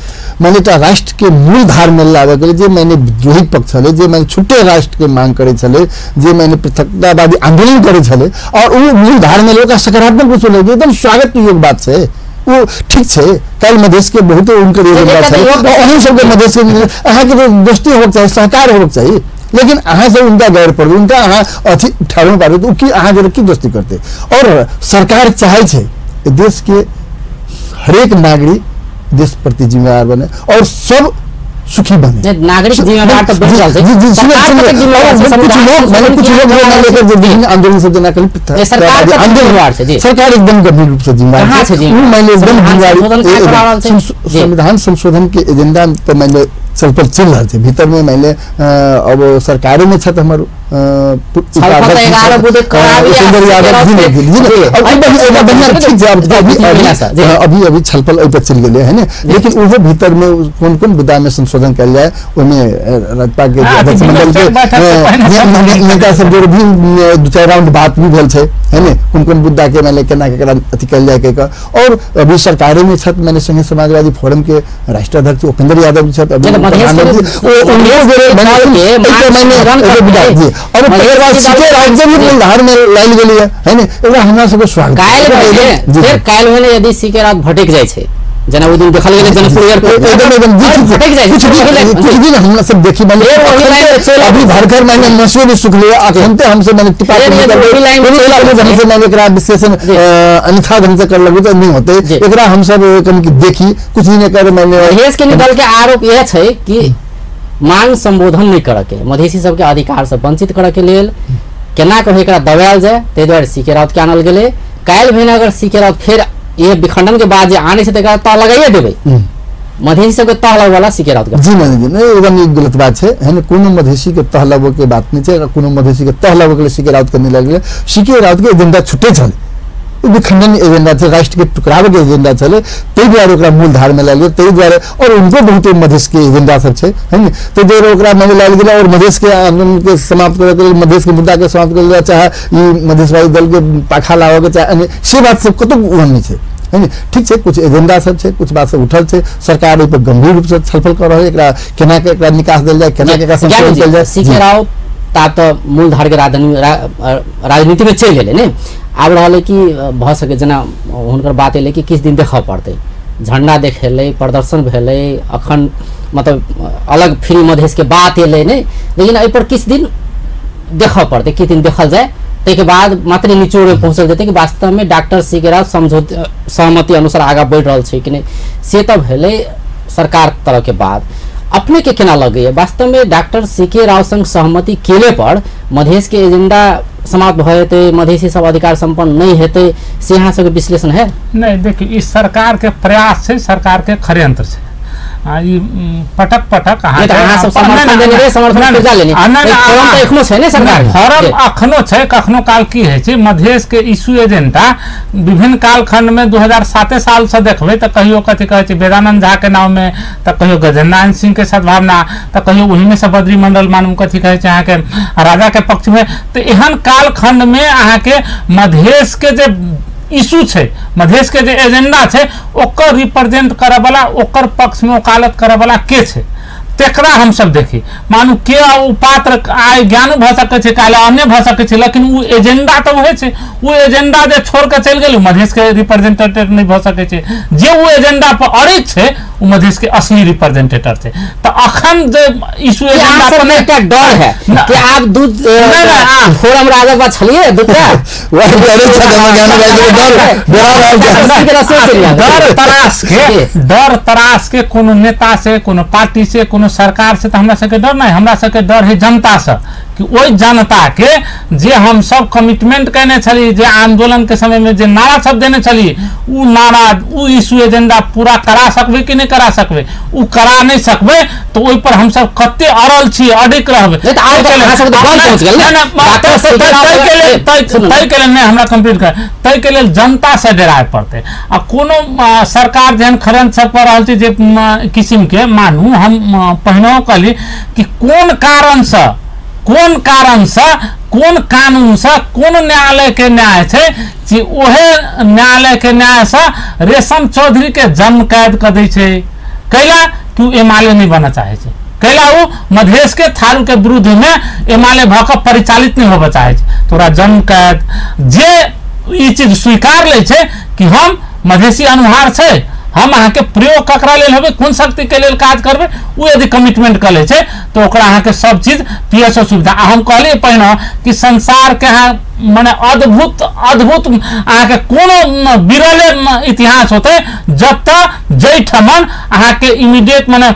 माने एकटा राष्ट्र के मूल धार में लाबे के लेल जे माने विद्रोही पक्ष छलै, जे माने छुट्टे राष्ट्र के मांग करै छलै, जे माने पृथकतावादी आंदोलन करै छलै, और उ मूल धार में ओकरा सकारात्मक रूप से एकदम स्वागत योग्य बात छै। वो ठीक छै। काल्हि मधेश के बहुते हुनकर योगदान छै, अहूँ सबके मधेश के अहाँके दोस्ती होबाक चाही, सहकार होबाक चाही, लेकिन अहाँ सब उनका गैर पड़ू, उनका अहाँ अथी ठहरमे पारू तऽ ओ की अहाँ जोड़े की दोस्ती करतै? और सरकार चाहै छै देश के हरेक नागरिक देश प्रति जिम्मेदार बने और सब सुखी बने। नागरिक जिम्मेदार तऽ बनि रहल छै, कुछ लोग विभिन्न आंदोलन सब जेना सरकार एकदम गंभीर रूप से जिम्मेदार छै। मानि एकदम जिम्मेदारी संविधान संशोधन के एजेंडा पर मानि छलफल चलि रहल छै भीतरमे। मानि लिअ अब सरकारेमे छथि हमर अभी अभी छलफल एहि पर चलि गेलै है ने, लेकिन ओहो भीतरमे कोन कोन मुद्दामे संशोधन कयल जाय ओहिमे राजपा के अध्यक्ष मंडल के नेता सब जो भी 2-4 राउंड बात भी भेल छै है ने, कोन कोन मुद्दा के मानि लिअ केना केकरा अथी कयल जाय कहि कऽ। और अभी सरकारे में छथि माने संघीय समाजवादी फोरम के राष्ट्रीय अध्यक्ष उपेंद्र यादव छथि, अभी मूलधार में लायल गेलै है ने, एकरा हमरा सबके स्वागत। फेर काल्हि भेने यदि सीके राउत भटकि जाइ छै, जेना ओहि दिन देखल गेलै जनकपुर एयरपोर्ट भटकि जाइ छै, कुछ दिन हमरा सब देखी माने अभी भरकर माने मसो भी सुखले अखन ते हमसे माने टिपा के माने एकरा विश्लेषण अन्यथा ढंग से कर लगू त नहीं होते, एकरा हम सब कनि देखी कुछ दिन एकर माने। मधेश के दल के आरोप यह छै कि मांग संबोधन नहीं करऽ के, मधेशी सबके अधिकार से वंचित करऽ के लेल केना कऽ एकरा दबायल जाय, ताहि दुआरे सीके राउत के आनल गेलै। काल्हि भेने अगर सीके राउत फेर ये विखंडन के बाद जे आनै छै तकरा तह लगाइए देबै, मधेशी सबके तह लगवाला सीके राउत के। जी नहीं जी नहीं, एकदम ई गलत बात छै है ने, कोनो मधेशी के तह लगबै के बात नहीं छै। कोनो मधेशी के तह लगबै के लेल सीके राउत के नहीं लगलै, सीके राउत के एजेंडा छुटे छलै, विखंडन एजेंडा छै, राष्ट्र के टुकराबे के एजेंडा छलै, ताहि दुआरे ओकरा मूलधार में लायल गेल, ताहि दुआरे। और उनको बहुत मधेश के एजेंडा सब छै है ने, ताहि दुआरे ओकरा माने लायल गेलै और मधेश के आंदोलन के समाप्त करऽ के लेल, मधेश के मुद्दा के समाप्त करऽ के चाहे ई मधेशवादी दल के पाखा लाबऽ के चाहे, से बात सब कतौ ओहन नहि छै है ने। ठीक छै, कुछ एजेंडा सब छै, कुछ बात सब उठल छै, सरकार एहि पर गंभीर रूप से छलफल कऽ रहल एकरा केना के एकरा निकास देल जाय, केना के एकरा संशोधन कयल जाय। सीके राउत ता तऽ मूलधार के राजनीति में चलि गेलै ने, आब रहलै कि भऽ सकै जेना हुनकर बात एलै कि किछु दिन देखऽ पड़तै, झंडा देखेलै, प्रदर्शन भेलै, अखन मतलब अलग फ्री मधेश के बात एलै ने, लेकिन एहिपर किछु दिन देखऽ पड़तै, किछु दिन देखल जाय ताहिके बाद मात्र निचोड़मे पहुँचल जेतै कि वास्तवमे डॉक्टर सीके राउत समझौता सहमति अनुसार आगाँ बढ़ि रहल छै कि नहि। से तऽ भेलै सरकार तरफ के बाद। अपने के केना लगैए वास्तवमे डॉक्टर सीके राउत संग सहमति केले पर मधेश के एजेंडा समाप्त भऽ जेतै, मधेशी सब अधिकार सम्पन्न नहीं हेतै, से अहाँ सबके विश्लेषण है? नहीं देखियौ, ई सरकार के प्रयास छै, सरकार के षड्यंत्र छै। ई पटक पटक फॉर्म अखनो छै, कखनो काल की होइ छै मधेश के इशू एजेंडा विभिन्न कालखंड में 2007 साल से देखबै तऽ कहियो कथी कहै छै वेदानंद झा के नाम में, तऽ कहियो गजेन्द्र सिंह के सद्भावना, तऽ कहियो ओहिमे से बद्री मंडल मानू कथी कहै छै अहाँके राजा के पक्ष में। तऽ एहन कालखंड में अहाँके मधेश के जे इशू छै, मधेश के जे एजेंडा छै, ओकर रिप्रेजेंट करऽ वाला, ओकर पक्ष में वकालत करऽ वाला के छै, तेकरा हम सब देखी। मानू के ओ पात्र आइ ज्ञानो भऽ सकै छै, काल्हि अन्य भऽ सकै छै, लेकिन ओ एजेंडा तऽ वहे छै। ओ एजेंडा जे छोड़ के चलि गेल मधेश के रिप्रेजेंटेटिव नहीं भऽ सकै छै, जे ओ एजेंडा पर अड़िग छै ओ मधेश के असली रिप्रेजेंटेटर छै। तऽ अखन जे इशू एजेंडा पर एकटा डर है कि आब दू फोरम राजा बा छलिए दूटा डर तरास के कोनो नेता से, कोनो पार्टी से, कोनो सरकार से तो हमरा सबके डर नहीं, हमरा सबके डर है जनता से कि ओहि जनता के जे हम सब कमिटमेंट केने छली, जे आंदोलन के समय में जे नारा सब देने छली, उ नारा उ इशू एजेंडा पूरा करा सकबै कि नहीं करा सकबै। उ करा नहीं सकबै तो ओहि पर हम सब कते अड़ल छी, अडिग रहबै। ताहि के लेल नहि हमरा कंप्लीट कर, ताहि के लेल जनता से डराय पड़तै। आ कोनो सरकार जेहन खरंच सब कऽ रहल छै जे किसिम के, मानू हम पहिनो कहली कि कोन कारण से, कोन कारण से, कोन कानून से, कोन न्यायालय के न्याय छै कि ओहे न्यायालय के न्याय से रेशम चौधरी के जन्म कैद कर दै छै, कैला कि ओ एमाले नहीं बनना चाहे छै, कैला ओ मधेश के थारू के विरुद्ध में एमाले भऽ कऽ परिचालित नहीं होबऽ चाहे छै, तोरा जन्म कैद। जे ई चीज स्वीकार लै छै कि हम मधेशी अनुहार छै, हम अहाँके प्रयोग ककरा लेल हेबै, कोन शक्ति के लेल काज करबै, ओ यदि कमिटमेंट कऽ लै छै तऽ ओकरा अहाँके सब चीज पीएसओ सुविधा। आ हम कहलियै पहिने कि संसार के अहाँ मने अद्भुत अद्भुत अहाँके कोनो विरले इतिहास होतै जतऽ जाहिठमन अहाँके इमीडिएट मने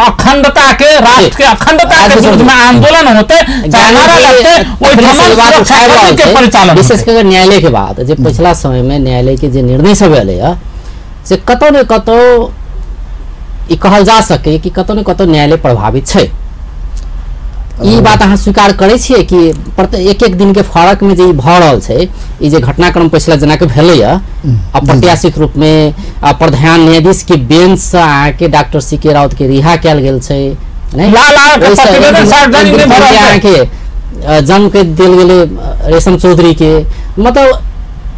अखंडता के, राष्ट्र के अखंडता के विरुद्ध में आंदोलन होतै, चाहे नारा लगतै, ओहिठमन सुरक्षा के परिचालन। विशेष कऽ न्यायालय के बात, जे पिछला समय में न्यायालय के जे निर्णय सब एलै से कतौ ने कतौ ई कहल जा सके कि कतौ ने कतौ न्यायालय प्रभावित छै। ई बात अहाँ स्वीकार करै छियै कि प्रत्येक एक एक दिन के फरक में जे ई भऽ रहल छै, ई जे घटनाक्रम पछिला जेना के भेलैया अप्रत्याशित रूप में प्रधान न्यायाधीश के बेंच से अहाँके डॉक्टर सी के राउत के रिहा कयल गेल छै, अहाँके जन्म के देल गेलै रेशम चौधरी के, मतलब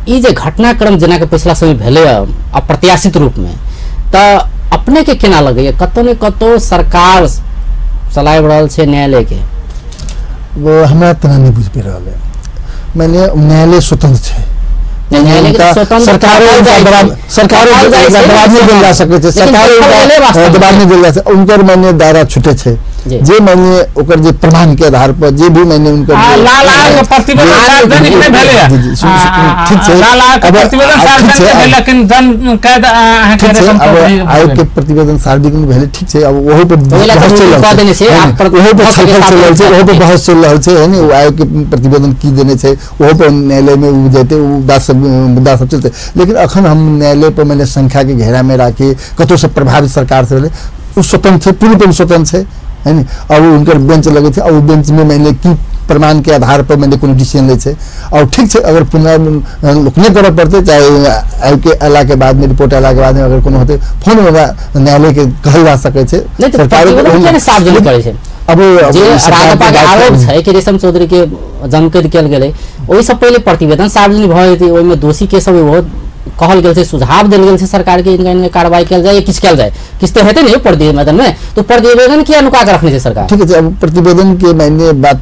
ई जे घटनाक्रम जेना के पछिला समय भेलैया अप्रत्याशित रूप में, तऽ अपने के केना लगैया कतौ ने कतौ सरकार चलाबि रहल छै न्यायालय के? वो हमरा तना नहीं बुझ पा रहल है। माने न्यायालय स्वतंत्र छै, सरकारो दबाव नहीं देल जा सकै छै, सरकारो दबाव नहीं देल जा सकै, उनकर माने दायरा छूटे छै, जे माने ओकर जे प्रमाण के आधार पर जे भी माने उनकर सार्वजनिक नहि भेलैया, ठीक छै, प्रतिवेदन सार्वजनिक भेल लेकिन जन कैद अहाँके आयोग के प्रतिवेदन सार्वजनिक भेलै, ठीक छै। अब ओहो पर बहस चलि रहल छै, ओहो पर छलफल चलि रहल छै, ओहो पर बहस चलि रहल छै, है ने। ओ आयोग के प्रतिवेदन की देने छै ओहो पर न्यायालय में ओ जेतै, ओ बात सब मुद्दा सब चलतै। लेकिन अखन हम न्यायालय पर माने संख्या के घेरा में राखी कतौ से प्रभावित सरकार से भेलै, ओ स्वतंत्र छै, पूर्ण रूप स्वतंत्र छै, है ने। अब उनकर बेंच लगे छै, अब बेंच में मानि की प्रमाण के आधार पर मानि कोनो डिसीजन लै छै, और ठीक छै। अगर पुनः नहि करऽ पड़तै, चाहे आयोग के अयला के बाद में, रिपोर्ट अयला के बाद में अगर कोनो होतै, फोन न्यायालय के कहल जा सकै छै। सरकार सार्वजनिक करै छै। अब जे राजपा के आरोप छै कि रेशम चौधरी के जनकैद कयल गेलै, ओहिसँ पहिले प्रतिवेदन सार्वजनिक भऽ जेतै, ओहिमे दोषी के सब बहुत कहल गेल छै, सुझाव देल गेल छै सरकार के इनका इनका कार्रवाई कयल जाय, किछु कयल जाय, किछु तऽ हेतै ने प्रतिवेदन में, तो प्रतिवेदन किया नुका के रखने छै सरकार? ठीक छै, अब प्रतिवेदन के माने बात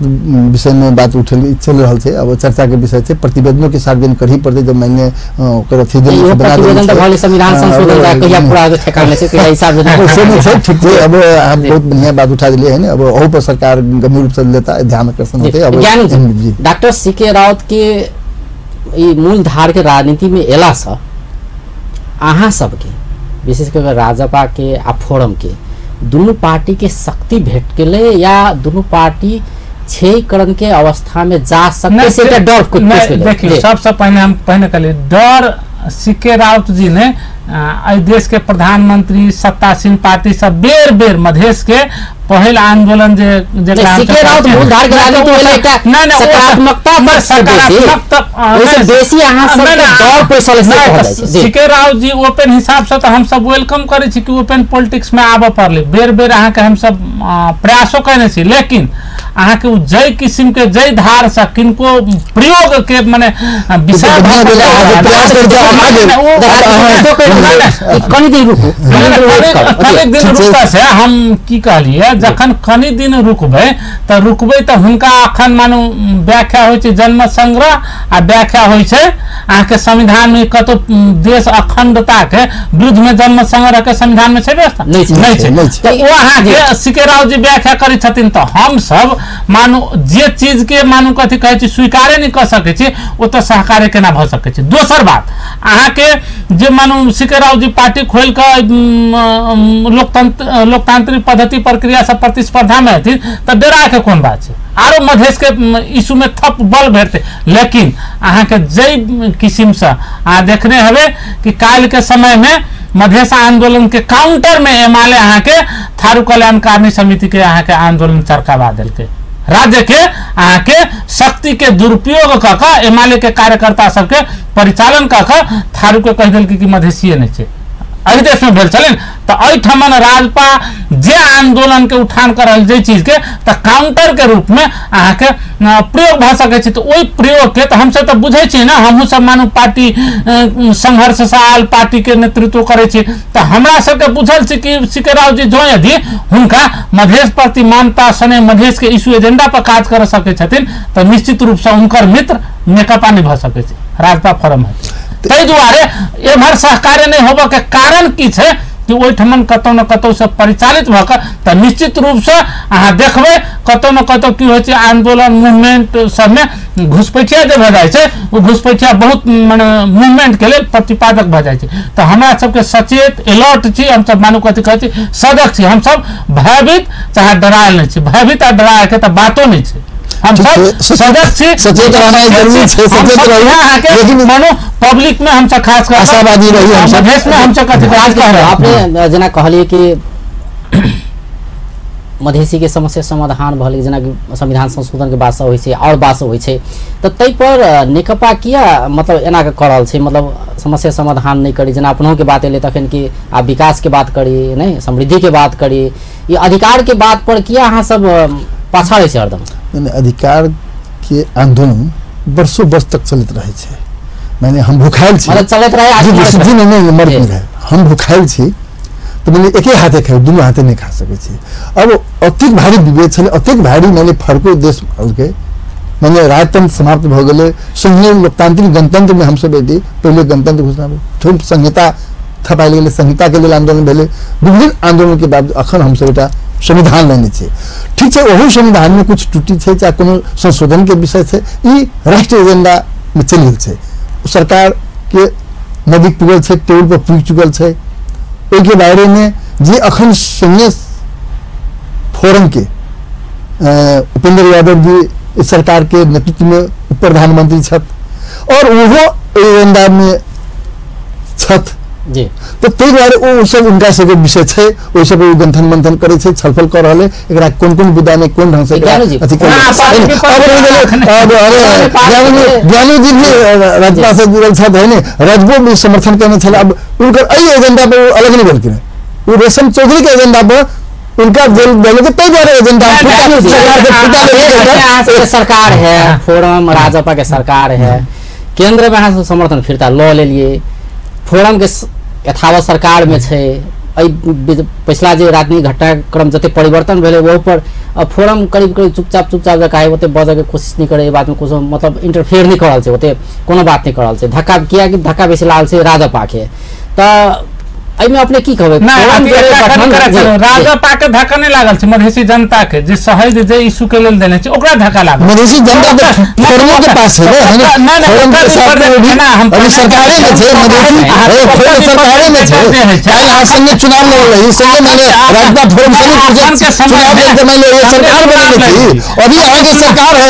विषय में बात उठल चल रहल छै, अब चर्चा के विषय छै, प्रतिवेदनों के सार्वजनिक करही पड़तै जब माने ओकर अथी देल बना प्रतिवेदन तऽ भले संविधान संशोधन जा कहिया पूरा ठेकान नै छै, कहिया ई सार्वजनिक से नहि छै। ठीक छै, अब अहाँ बहुत बढ़िया बात उठा देलियै है ने, अब ओहू पर सरकार गंभीर रूप से लेता, ध्यान आकर्षण होतै। अब ज्ञान डॉक्टर सी के राउत के ई मूल धार के राजनीति में एला से अहाँ सबके विशेष कर राजपा के आ फोरम के दुनू पार्टी के शक्ति भेट गेलै या दुनू पार्टी क्षयकरण के अवस्था में जा सकते से एकटा डर कुछ देखियौ। सबसे पहिने हम पहिने कहलियै डर सी के राउत जी ने एहि देश के प्रधानमंत्री सत्तासीन पार्टी सब बेर बेर मधेश के पहिल आंदोलन जे सी के राउत मूल धार के राजनीति में एकटा सकारात्मकता पर बेसी अहाँ सब के डर पैसा से कहल जाइ छै। सी के राउत जी ओपन हिसाब से तो हम सब welcome करै छी कि ओपन पॉलिटिक्स में आबऽ पड़लै, बेर बेर अहाँ के हम सब प्रयासो कयने छी, लेकिन अहाँ के जय किसिम के जय धार से किनको प्रयोग के माने विषय कनि दिन रुकू, कनि दिन रुकता से हम की कहलियै, जखन कनि दिन रुकबै तऽ रुकबै तऽ हुनका अखन मानू व्याख्या होइ छै जन्म संग्रह आ व्याख्या होइ छै अहाँके संविधान में कतौ देश अखंडता के विरुद्ध में जन्म संग्रह के संविधान में छै व्यवस्था नहि छै, तऽ ओ अहाँके सी के राउत जी व्याख्या करै छथिन। तऽ हम सब मानू जे चीज के मानू कथी कहै छी स्वीकारे नहि कऽ सकै छी, ओ तऽ सहकार्य केना भऽ सकै छै। दोसर बात अहाँके जे मानू सी के राउत जी पार्टी खोलि कऽ लोकतांत्रिक पद्धति प्रक्रिया से प्रतिस्पर्धा में हथिन तऽ डरा के कोन बात छै, आरो मधेश के इशू में थप बल भेटतै। लेकिन अहाँके जाहि किसिमसँ अहाँ देखने हेबै कि काल्हि के समय में मधेश आंदोलन के काउंटर में एमाले अहाँके थारू कल्याणकारिणी समिति के अहाँके आंदोलन चरकावा देलकै, राज्य के अहाँके शक्ति के दुरुपयोग कऽ कऽ एमाले के कार्यकर्ता सबके परिचालन कऽ कऽ थारू के कहि देलकै कि मधेशिये नहि छै, एहि देश में भेल छलै। तऽ एहिठमन राजपा जे आंदोलन के उठान कर रहल जे चीज के तऽ काउंटर के रूप में अहाँके प्रयोग भऽ सकै छै। तऽ ओहि प्रयोग के तऽ हमसब तऽ बुझै छियै ने, हमहूँ सब मानू पार्टी संघर्ष से आयल पार्टी के नेतृत्व करै छी, तऽ हमरा सबके बुझल छै कि सी के राउत जी जँ यदि हुनका मधेश प्रति मानता सने मधेश के इशू एजेंडा पर काज कर सकै छथिन तऽ निश्चित रूप से हुनकर मित्र नेकपा नहि भऽ सकै छै, राजपा फोरम है। ताहि दुआरे एम्हर सहकार्य नहि होबऽ के कारण की छै कि ओहिठमन कतौ न कतौ से परिचालित भऽ कऽ तऽ निश्चित रूपसँ अहाँ देखबै कतौ न कतौ की होइ छै आंदोलन मूवमेंट सबमे घुसपैठिया जे भऽ जाइ छै ओ घुसपैठिया बहुत मने मूवमेंट के लेल प्रतिपादक भऽ जाइ छै। तऽ हमरा सबके सचेत अलर्ट छी, हमसब मानू कथी कहै छी सजग छी, हमसब भयभीत चाहे डरायल नहि छी, भयभीत आ डरायल के तऽ बातो नहि छै, हम सब सजग छी, सचेत रहनाइ जरूरी छै, सचेत रही, लेकिन मानो पब्लिक में हम सब खास कर आशावादी रही, हम मधेश में हम सब कथी अपने जेना कहलियै कि मधेसी के समस्या समाधान भऽ गेलै, जेनाकि संविधान संशोधन के बात सब होइ छै और बात सब होइ छै, तऽ ताहि पर नेकपा किया मतलब एना के कऽ रहल छै, मतलब समस्या समाधान नहि करी, जेना अपनों के बात एलै तखन कि आब विकास के बात करी, नहीं समृद्धि के बात करी, ये अधिकार के बात पर किया अहाँ सब पाछा रहै छै हरदम? नहीं, अधिकार के आंदोलन वर्षों वर्ष तक चलैत रहै छै। माने हम भूखायल छी, मतलब चलैत रहे, जी जी नहीं नहीं मरैत नहि रहै, हम भूखायल छी तऽ माने एके हाथे खाइ, दुनू हाथे नहि खा सकै छी। अब अतेक भारी विभेद छलै, अतेक भारी माने फर्को देश के माने राजतंत्र समाप्त भऽ गेलै, संघीय लोकतांत्रिक गणतंत्र में हमसब एली, पहिले गणतंत्र घोषणा भेल, फेर संहिता थपायल गेलै, संहिता के लेल आंदोलन भेलै, विभिन्न आंदोलन के बाद अखन हमसब एकटा संविधान लेने छी। ठीक छै, ओहू संविधान में कुछ त्रुटि छै चाहे कोनो संशोधन के विषय छै, ई राष्ट्रीय एजेंडा में चलि गेल छै। सरकार के नदी पुगल छै, टेबुल पर पुगि चुकल छै। ओहिके बारे में जे अखन संघीय फोरम के उपेंद्र यादव जी सरकार के नेतृत्व में उप प्रधानमंत्री छथि और ओहो एजेंडा में छथि जी, तो ताहि दुआरे ओ सब हुनका सबके विषय छै, ओहि सब गंथन मंथन करै छै, छलफल कऽ रहल है, एकरा कोन कोन मुद्दा में कोन ढंग से अथी ज्ञानू जी भी राजपा से जुड़ल छथि है ने, राजबो भी समर्थन केने छलै। अब हुनकर एहि एजेंडा पर अलग नहि भेलखिन, ओ रेशम चौधरी के एजेंडा पर उनका जेल देने के ताहि दुआरे एजेंडा सरकार के सरकार है, फोरम राजपा के सरकार है, केंद्र में अहाँ समर्थन फिरता लऽ लेलिए, फोरम के यथावत सरकार में छै, एहि पिछला जे राजनीतिक घटनाक्रम जते परिवर्तन भेलै ओहि पर फोरम करीब करीब चुपचाप चुपचाप जकाँ ओते बजऽके कोशिश नहि करै, एहि बातमे कुछो मतलब इंटरफेयर नहि कऽ रहल छै, ओते कोनो बात नहि कऽ रहल छै, धक्का कियाकि धक्का बेसी लागल छै राजपा के। तऽ एहिमे अपने की कहबै? राजपा के धक्का नहि लागल छै, मधेसी जनता के जे शहीद जे इशू के लेल देने छै ओकरा धक्का लागल। मधेसी जनता के फोरमो के पास है ना, अभी सरकारे में छै, मधेसी सरकारे में छै, काल्हि अहाँ संगे चुनाव लड़ल रही, संगे माने राजपा फोरम संगे चुनाव लड़के माने सरकार बनेने छी, अभी अहाँके सरकार है,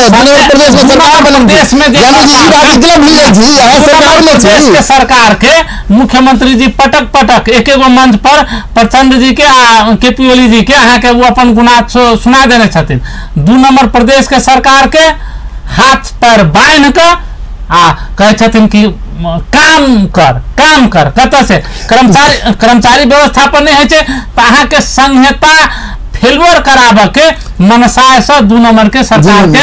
प्रदेश में सरकार बनल देश में, यानी कि ई बात इतना भूल जाइ छी, अहाँ सरकार में छी। सरकार के मुख्यमंत्री जी पटक पटक एक एगो मंच पर प्रचंड जी के आ के पी ओली जी के अहाँ के वो अपन गुना सुना देने छथिन। 2 नंबर प्रदेश के सरकार के हाथ पर बान्हि के आ कहै छथिन कि काम कर काम कर, कतऽ से कर्मचारी कर्मचारी व्यवस्थापन नहि होइ छै तऽ अहाँ के संहिता फेलुअर कराबऽ के मनसाय से 2 नंबर के सरकार के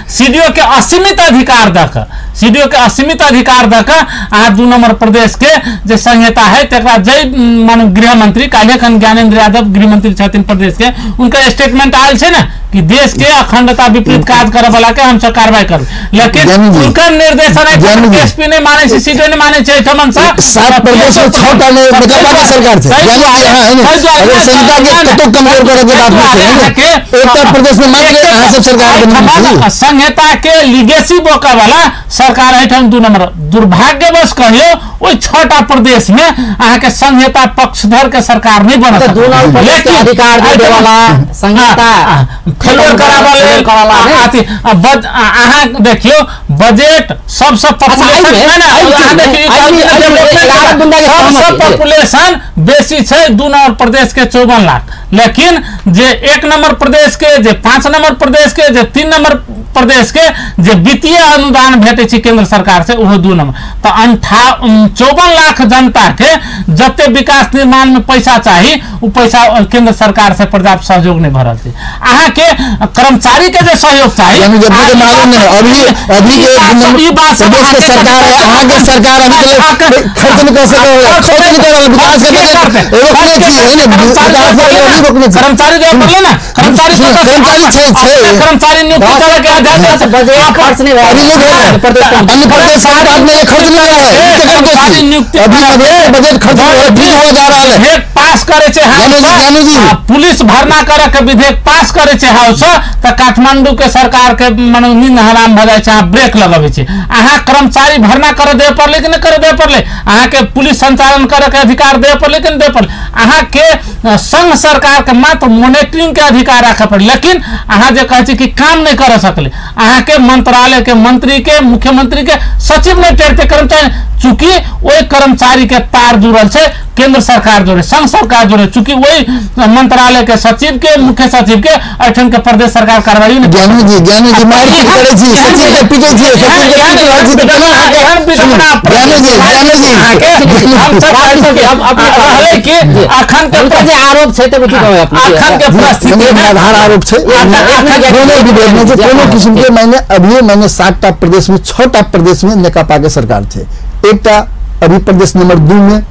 सीडीओ के असीमित अधिकार दऽ कऽ, सीडीओ के असीमित अधिकार दऽ कऽ अहाँ 2 नंबर प्रदेश के जे संहिता है तकरा जै मान गृह मंत्री काल्हि एखन ज्ञानेन्द्र यादव गृह मंत्री छथिन प्रदेश के, उनकर स्टेटमेंट आयल छै ने कि देश के अखंडता विपरीत काज करऽ वाला के हमसब कार्रवाई करब, लेकिन उनकर निर्देशन एसपी नहि मानै छै, सीडीओ नहि मानै छै। एहिठमन सँ 7 प्रदेश में 6 टा नेकपा के सरकार छै, अगर संहिता के कतौ कमजोर करऽ के बात नहि छै, एकटा प्रदेश में मात्र अहाँ सब सरकार बनल छी। संहिता के लीगेसी बोका वाला सरकार एहिठाम 2 नंबर दुर्भाग्यवश कहियो ओहि 6टा प्रदेश में अहाँ के संहिता पक्षधर के सरकार नहीं बनल, 2 नंबर प्रदेश के अधिकार देवे वाला संहिता फेलुअर कराबऽ लेल अहाँ देखियौ बजट सबसँ पॉपुलेशन बेसी छै 2 नंबर प्रदेश के 54 लाख, लेकिन जे 1 नंबर प्रदेश के, जे 5 नंबर प्रदेश के, जे 3 नंबर प्रदेश के जे वित्तीय अनुदान भेटै छै केंद्र सरकार से ओहो 2 नंबर, तऽ 54 लाख जनता के जते विकास निर्माण में पैसा चाही ओ पैसा केंद्र सरकार से पर्याप्त सहयोग नहीं भरल छै। अहाँ के कर्मचारी के जे सहयोग चाही अभी अभी के प्रदेश के सरकार है, अहाँ के सरकार अभी खर्च नहीं कर सकै, खर्च नहीं कर विकास के बजट रोकने छी है ने, विकास के अभी रोकने छी, कर्मचारी जे पड़ले ना, कर्मचारी कर्मचारी छै कर्मचारी नियुक्ति करे के आधार बजट खर्च नहीं अभी नहीं भेल, अन्य प्रदेश सरकार में खर्च नहीं रहा है, अभी बजट खर्च ठीक हो जा रहा है, विधेयक पास करे छै पुलिस भरना करे के विधेयक पास करे छै हाउस तऽ काठमांडू के सरकार के माने नींद हराम भऽ जाइ छै, अहाँ ब्रेक लगबै छै, अहाँ कर्मचारी भरना करे देय पड़लै कि नहि करे देय पड़लै, अहाँ के पुलिस संचालन करे के अधिकार देय पड़लै कि नहि देय पड़लै, अहाँ के संघ सरकार के मात्र मॉनिटरिंग के अधिकार राखऽ पड़लै, लेकिन अहाँ जे कहै छी कि काम नहि कर सकलै, अहाँ के मंत्रालय के मंत्री के मुख्यमंत्री के सचिव नहि टेरते कर्मचारी, चूंकि ओहि कर्मचारी के तार जुड़ल छै केंद्र सरकार जोड़े संघ सरकार। सरकार जुड़े, चूंकि वही मंत्रालय के सचिव के मुख्य सचिव के एहिठाम के प्रदेश सरकार कार्रवाई नहीं। ज्ञानी जी, ज्ञानी जी मारपीट करै छी, सचिव के पीटै छी, सचिव के पीट रहल छी, तऽ केना अहाँके ज्ञानी जी, ज्ञानी जी हम सब रहलै कि अखन के जे आरोप छै तऽ की कहबै अपने? अखन के परिस्थिति में आधार आरोप छै, कोनो विरोध नहि छै कोनो किस्म के। माने अभी माने 7टा प्रदेश में 6टा प्रदेश में नेकपा के सरकार छै, एकटा अभी प्रदेश नंबर 2 में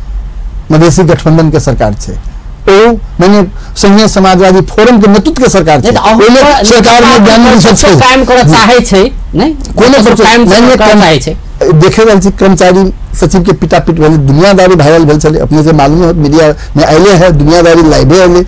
मधेसी गठबंधन के सरकार छै, ओ माने संघीय समाजवादी फोरम के नेतृत्व के सरकार छै, ओहिमे सरकार में ज्ञानी सब छै, कायम करऽ चाहै छै नहि, कोनो कायम करऽ चाहै छै। देखे रहल छी कर्मचारी सचिव के पिटापिट भेलै, दुनियादारी वायरल भेल छलै, अपने से मालूम है, मीडिया में अयले है, दुनियादारी लाइवे अयले।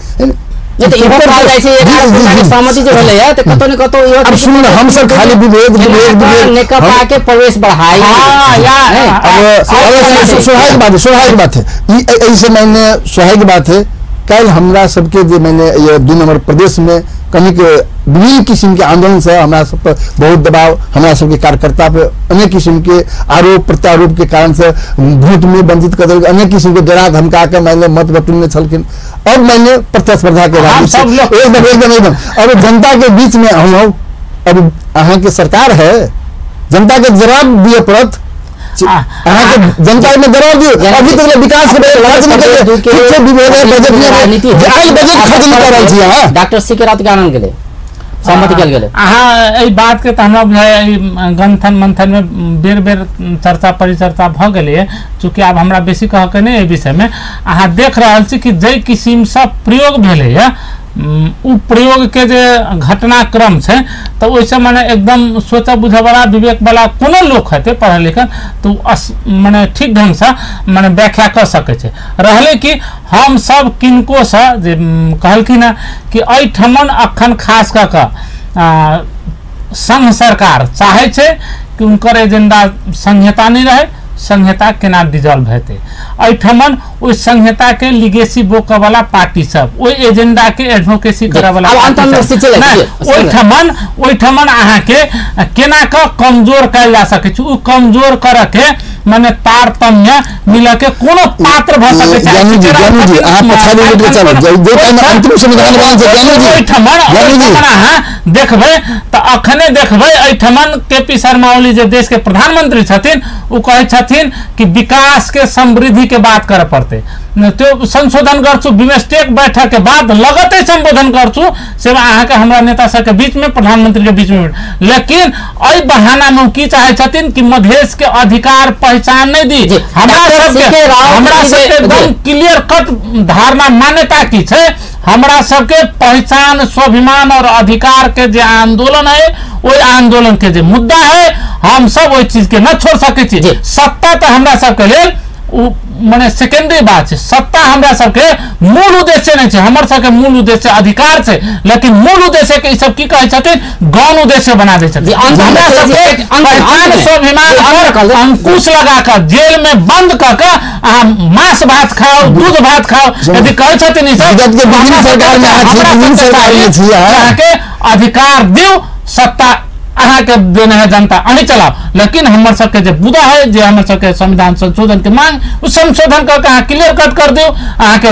नहीं तो इहो कहल जाइ छै 11 के सहमति जे भेलै है त कतौ न कतौ इहो। अब सुन, हम सब खाली विभेद विभेद विभेद नेकपा के प्रवेश बढ़ाई। हां यार, अब स्वाभाविक बात है, स्वाभाविक बात है, ई ऐसे मैंने स्वाभाविक बात है। कल हमरा सबके जे मैंने ये 2 नंबर प्रदेश में कनिक विभिन्न किस्म के आंदोलन से हमरा सब पर बहुत दबाव, हमरा सबके कार्यकर्ता पे अनेक किस्म के आरोप प्रत्यारोप के कारण से वोट में वंचित कर देल, अनेक किस्म के डरा धमका के मैंने मत बटुलने छलखिन। अब मैंने प्रतिस्पर्धा के राजनीति एकदम एकदम एकदम अब जनता के बीच में हम, अब अहाँ के सरकार है, जनता के जवाब दिए पड़त, अहाँ जनता में जवाब दियो। अभी तक विकास के खर्च नहीं कर, बजट में आयल बजट खर्च नहीं कर रहल छी अहाँ। डॉक्टर सी के राउत के आनंद गेलै, सहमति कयल गेलै। अहाँ एहि बात के तऽ हमरा बुझाइए गंथन मंथन में बेर बेर चर्चा परिचर्चा भऽ गेलैए, चूँकि आब हमरा बेसी कहके नहि एहि विषयमे। अहाँ देख रहल छी कि जाहि किसिमसँ प्रयोग भेलैए उ प्रयोग के जे घटनाक्रम छै तऽ ओहिसँ मने एकदम सोचऽ बुझऽ वाला विवेक वाला कोनो लोक हेतै पढ़ल लिखल तऽ मने ठीक ढंगसँ मने व्याख्या कऽ सकै छै। रहलै कि हम सब किनकोसँ जे कहलखिन हँ कि एहिठमन अखन खास कऽ कऽ संघ सरकार चाहै छै कि हुनकर एजेंडा संहिता नहि रहै, संहिता केना डिजॉल्व हेतै, एहिठमन ओहि संहिता के लिगेसी बोकऽ वाला पार्टी सब, ओहि एजेंडा के एडवोकेसी करऽ वाला ओहिठमन ओहिठमन अहाँके केना कऽ कमजोर कयल जा सकै छै, ओ कमजोर करऽ के मने तारतम्य मिलऽ के कोनो पात्र भऽ सकै छै। ओहिठमन अहाँ देखबै तऽ अखने देखबै एहिठमन के पी शर्मा ओली जे देश के प्रधानमंत्री छथिन ओ कहै छथिन कि विकास के समृद्धि के बात करे पड़ते, त्यो संशोधन गर्छु, बिमस्टेक बैठक के बाद लगते संबोधन गर्छु से अहाँके हमरा नेता सबके बीच में प्रधानमंत्री के बीच में। लेकिन एहि बहाना में की चाहे छथिन कि मधेश के अधिकार पहचान नहीं दी। हमरा सबके एकदम क्लियर कट धारणा मान्यता की छै, हमरा सबके पहचान स्वाभिमान और अधिकार के जे आंदोलन है ओहि आंदोलन के जे मुद्दा है हम सब ओहि चीज के न छोड़ सकै छी। सत्ता तऽ हमरा सबके लेल मने सेकेंडरी बात छै, सत्ता हमरा सबके मूल उद्देश्य नहीं छै, हमर सबके मूल उद्देश्य अधिकार छै, लेकिन मूल उद्देश्य के ई सब की कहै छथिन गौण उद्देश्य बना दै छथिन। हमरा सबके पहचान स्वाभिमान पर अंकुश लगा कऽ जेल में बंद कऽ कऽ अहाँ मांस भात खाओ दूध भात खाओ यदि कहै छथिन ई सब अहाँके अधिकार दियौ, सत्ता अहाँके देने है जनता अहीं चलाओ। लेकिन हमर सबके जे मुद्दा है जे हमर सबके संविधान संशोधन के मांग उ संशोधन करके अहाँ क्लियर कट कर दियौ। अहाँके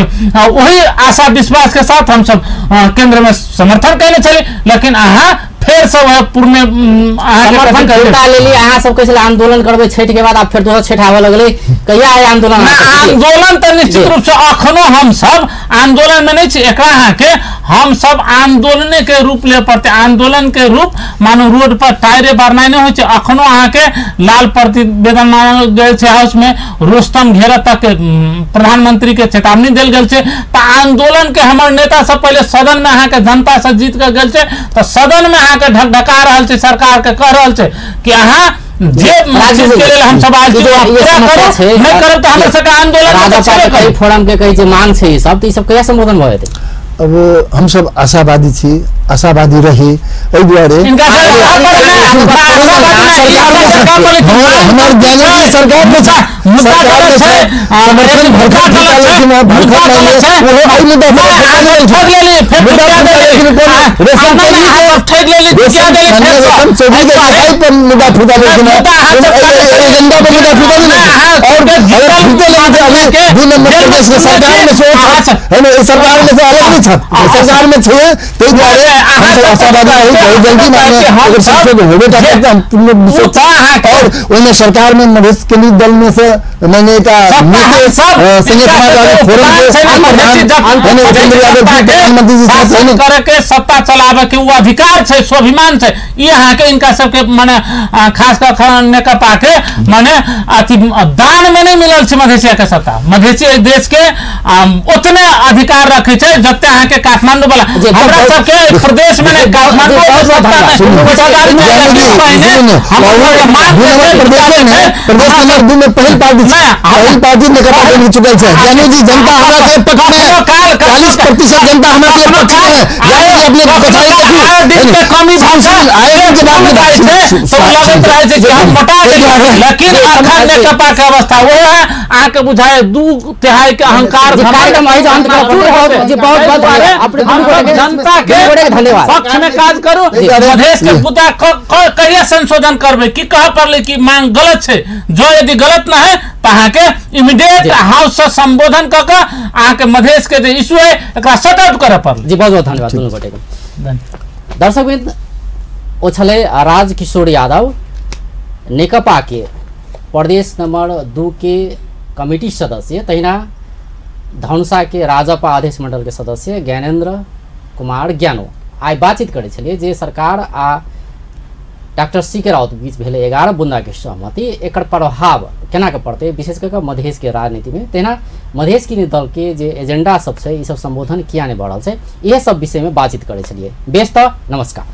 वही आशा विश्वास के साथ हम सब केंद्र में समर्थन कयने छली, लेकिन अहाँ फेर सब पूर्ण समर्थन लेली। अहाँ सब कहै छलै आंदोलन करबै छठि के बाद, आब फेर दोसर छठि आबऽ लगलै, कहिया आइ आंदोलन? आंदोलन तऽ निश्चित रूप से अखनो हम सब आंदोलन में नहीं छी, एकरा अहाँके हम सब आंदोलने के रूप ले पड़ते। आंदोलन के रूप मानू रोड पर टायरे बारनाइ नहि होइ छै, अखनो अहाँके लाल प्रतिवेदन मानल गेल छै हाउस में, रोस्टम घेरऽ तक प्रधानमंत्री के चेतावनी देल गेल छै। तऽ आंदोलन के हमर नेता सब पहिले सदन में अहाँके जनता से जीत के गेल छै, तऽ सदन में अहाँके ढकढका रहल छै, सरकार के कह रहल छै कि अहाँ जे चीज के लेल हम सब आयल छी पूरा करू, नहि करब तऽ हमर सबके आंदोलन। फोरम के कहै छै मांग छै ई सब, तऽ ई सब कहिया संबोधन भऽ जेतै? अब हम सब आशावादी छी, आशावादी रही एहि दुआरे हमर ज्ञानी सरकार में दू नंबर प्रदेश के सरकार में से है ना, सरकार में से अलग नहीं छथि, सरकार में छै, ताहि दुआरे हमसब आशावादी रही बहुत जल्दी माने अगर संसद होबे टा करतै हम पूर्ण और ओहिमे सरकार में मधेश केंद्रित दल में से माने एकटा संजय समाजवादी फोरम के उपेंद्र यादव जी प्रधानमंत्री जी शासन करे के सत्ता चलावे के वो अधिकार छै, स्वाभिमान छै। ई अहाँके इनका सबके माने खास कर नेकपा के माने अथी दान में नहीं मिलल छै मधेसिया के सत्ता। मधेसी देश के उतने अधिकार रखे छै जते अहाँके काठमांडू वाला हमरा सबके प्रदेश में नहीं, काठमांडू प्रदेश नंबर 2 में पहिल पार्टी पहिल पार्टी नेकपा बनि चुकल छै। ज्ञानू जी जनता हमरा के पक्ष में 40% जनता हमरा के पक्ष में है। ज्ञानू जी अपने पछाड़ी देखू कमी भाषा आए के बाद में जाइ छै तो लगैत रहै छै कि हम मोटा गेलियै, लेकिन अखन नेकपा के अवस्था वो है अहाँके बुझाय 2/3 के अहंकार कार्यक्रम एहि अंत करब जी। बहुत बहुत अपने जनता के धन्यवाद पक्ष में काज करू। मधेश के मुद्दा कहिया संशोधन करबै की कह पड़लै कि मांग गलत छै, जो यदि गलत न है तो अहाँके इमीडिएट हाउस से संबोधन कऽ के अहाँके मधेश के जे इशू है एकरा सॉर्ट आउट करऽ पड़लै जी। बहुत बहुत धन्यवाद दुनू गोटे के। दर्शकवृंद, ओ छलै राज किशोर यादव, नेकपा के प्रदेश नंबर 2 के कमिटी सदस्य, तहिना धनुषा के राजपा अध्यक्ष मंडल के सदस्य ज्ञानेन्द्र कुमार ज्ञानो आइ बातचीत करै छलियै जे सरकार आ डॉक्टर सी के राउत बीच भेलै 11 बुंदा के सहमति, एकर प्रभाव केना के पड़तै विशेष कऽ मधेश के राजनीति में, तहिना मधेश के दल के जे एजेंडा सब छै ई सब संबोधन किया नहीं बढ़ल छै, इएह सब विषय में बातचीत करै छलियै। बेस तऽ नमस्कार।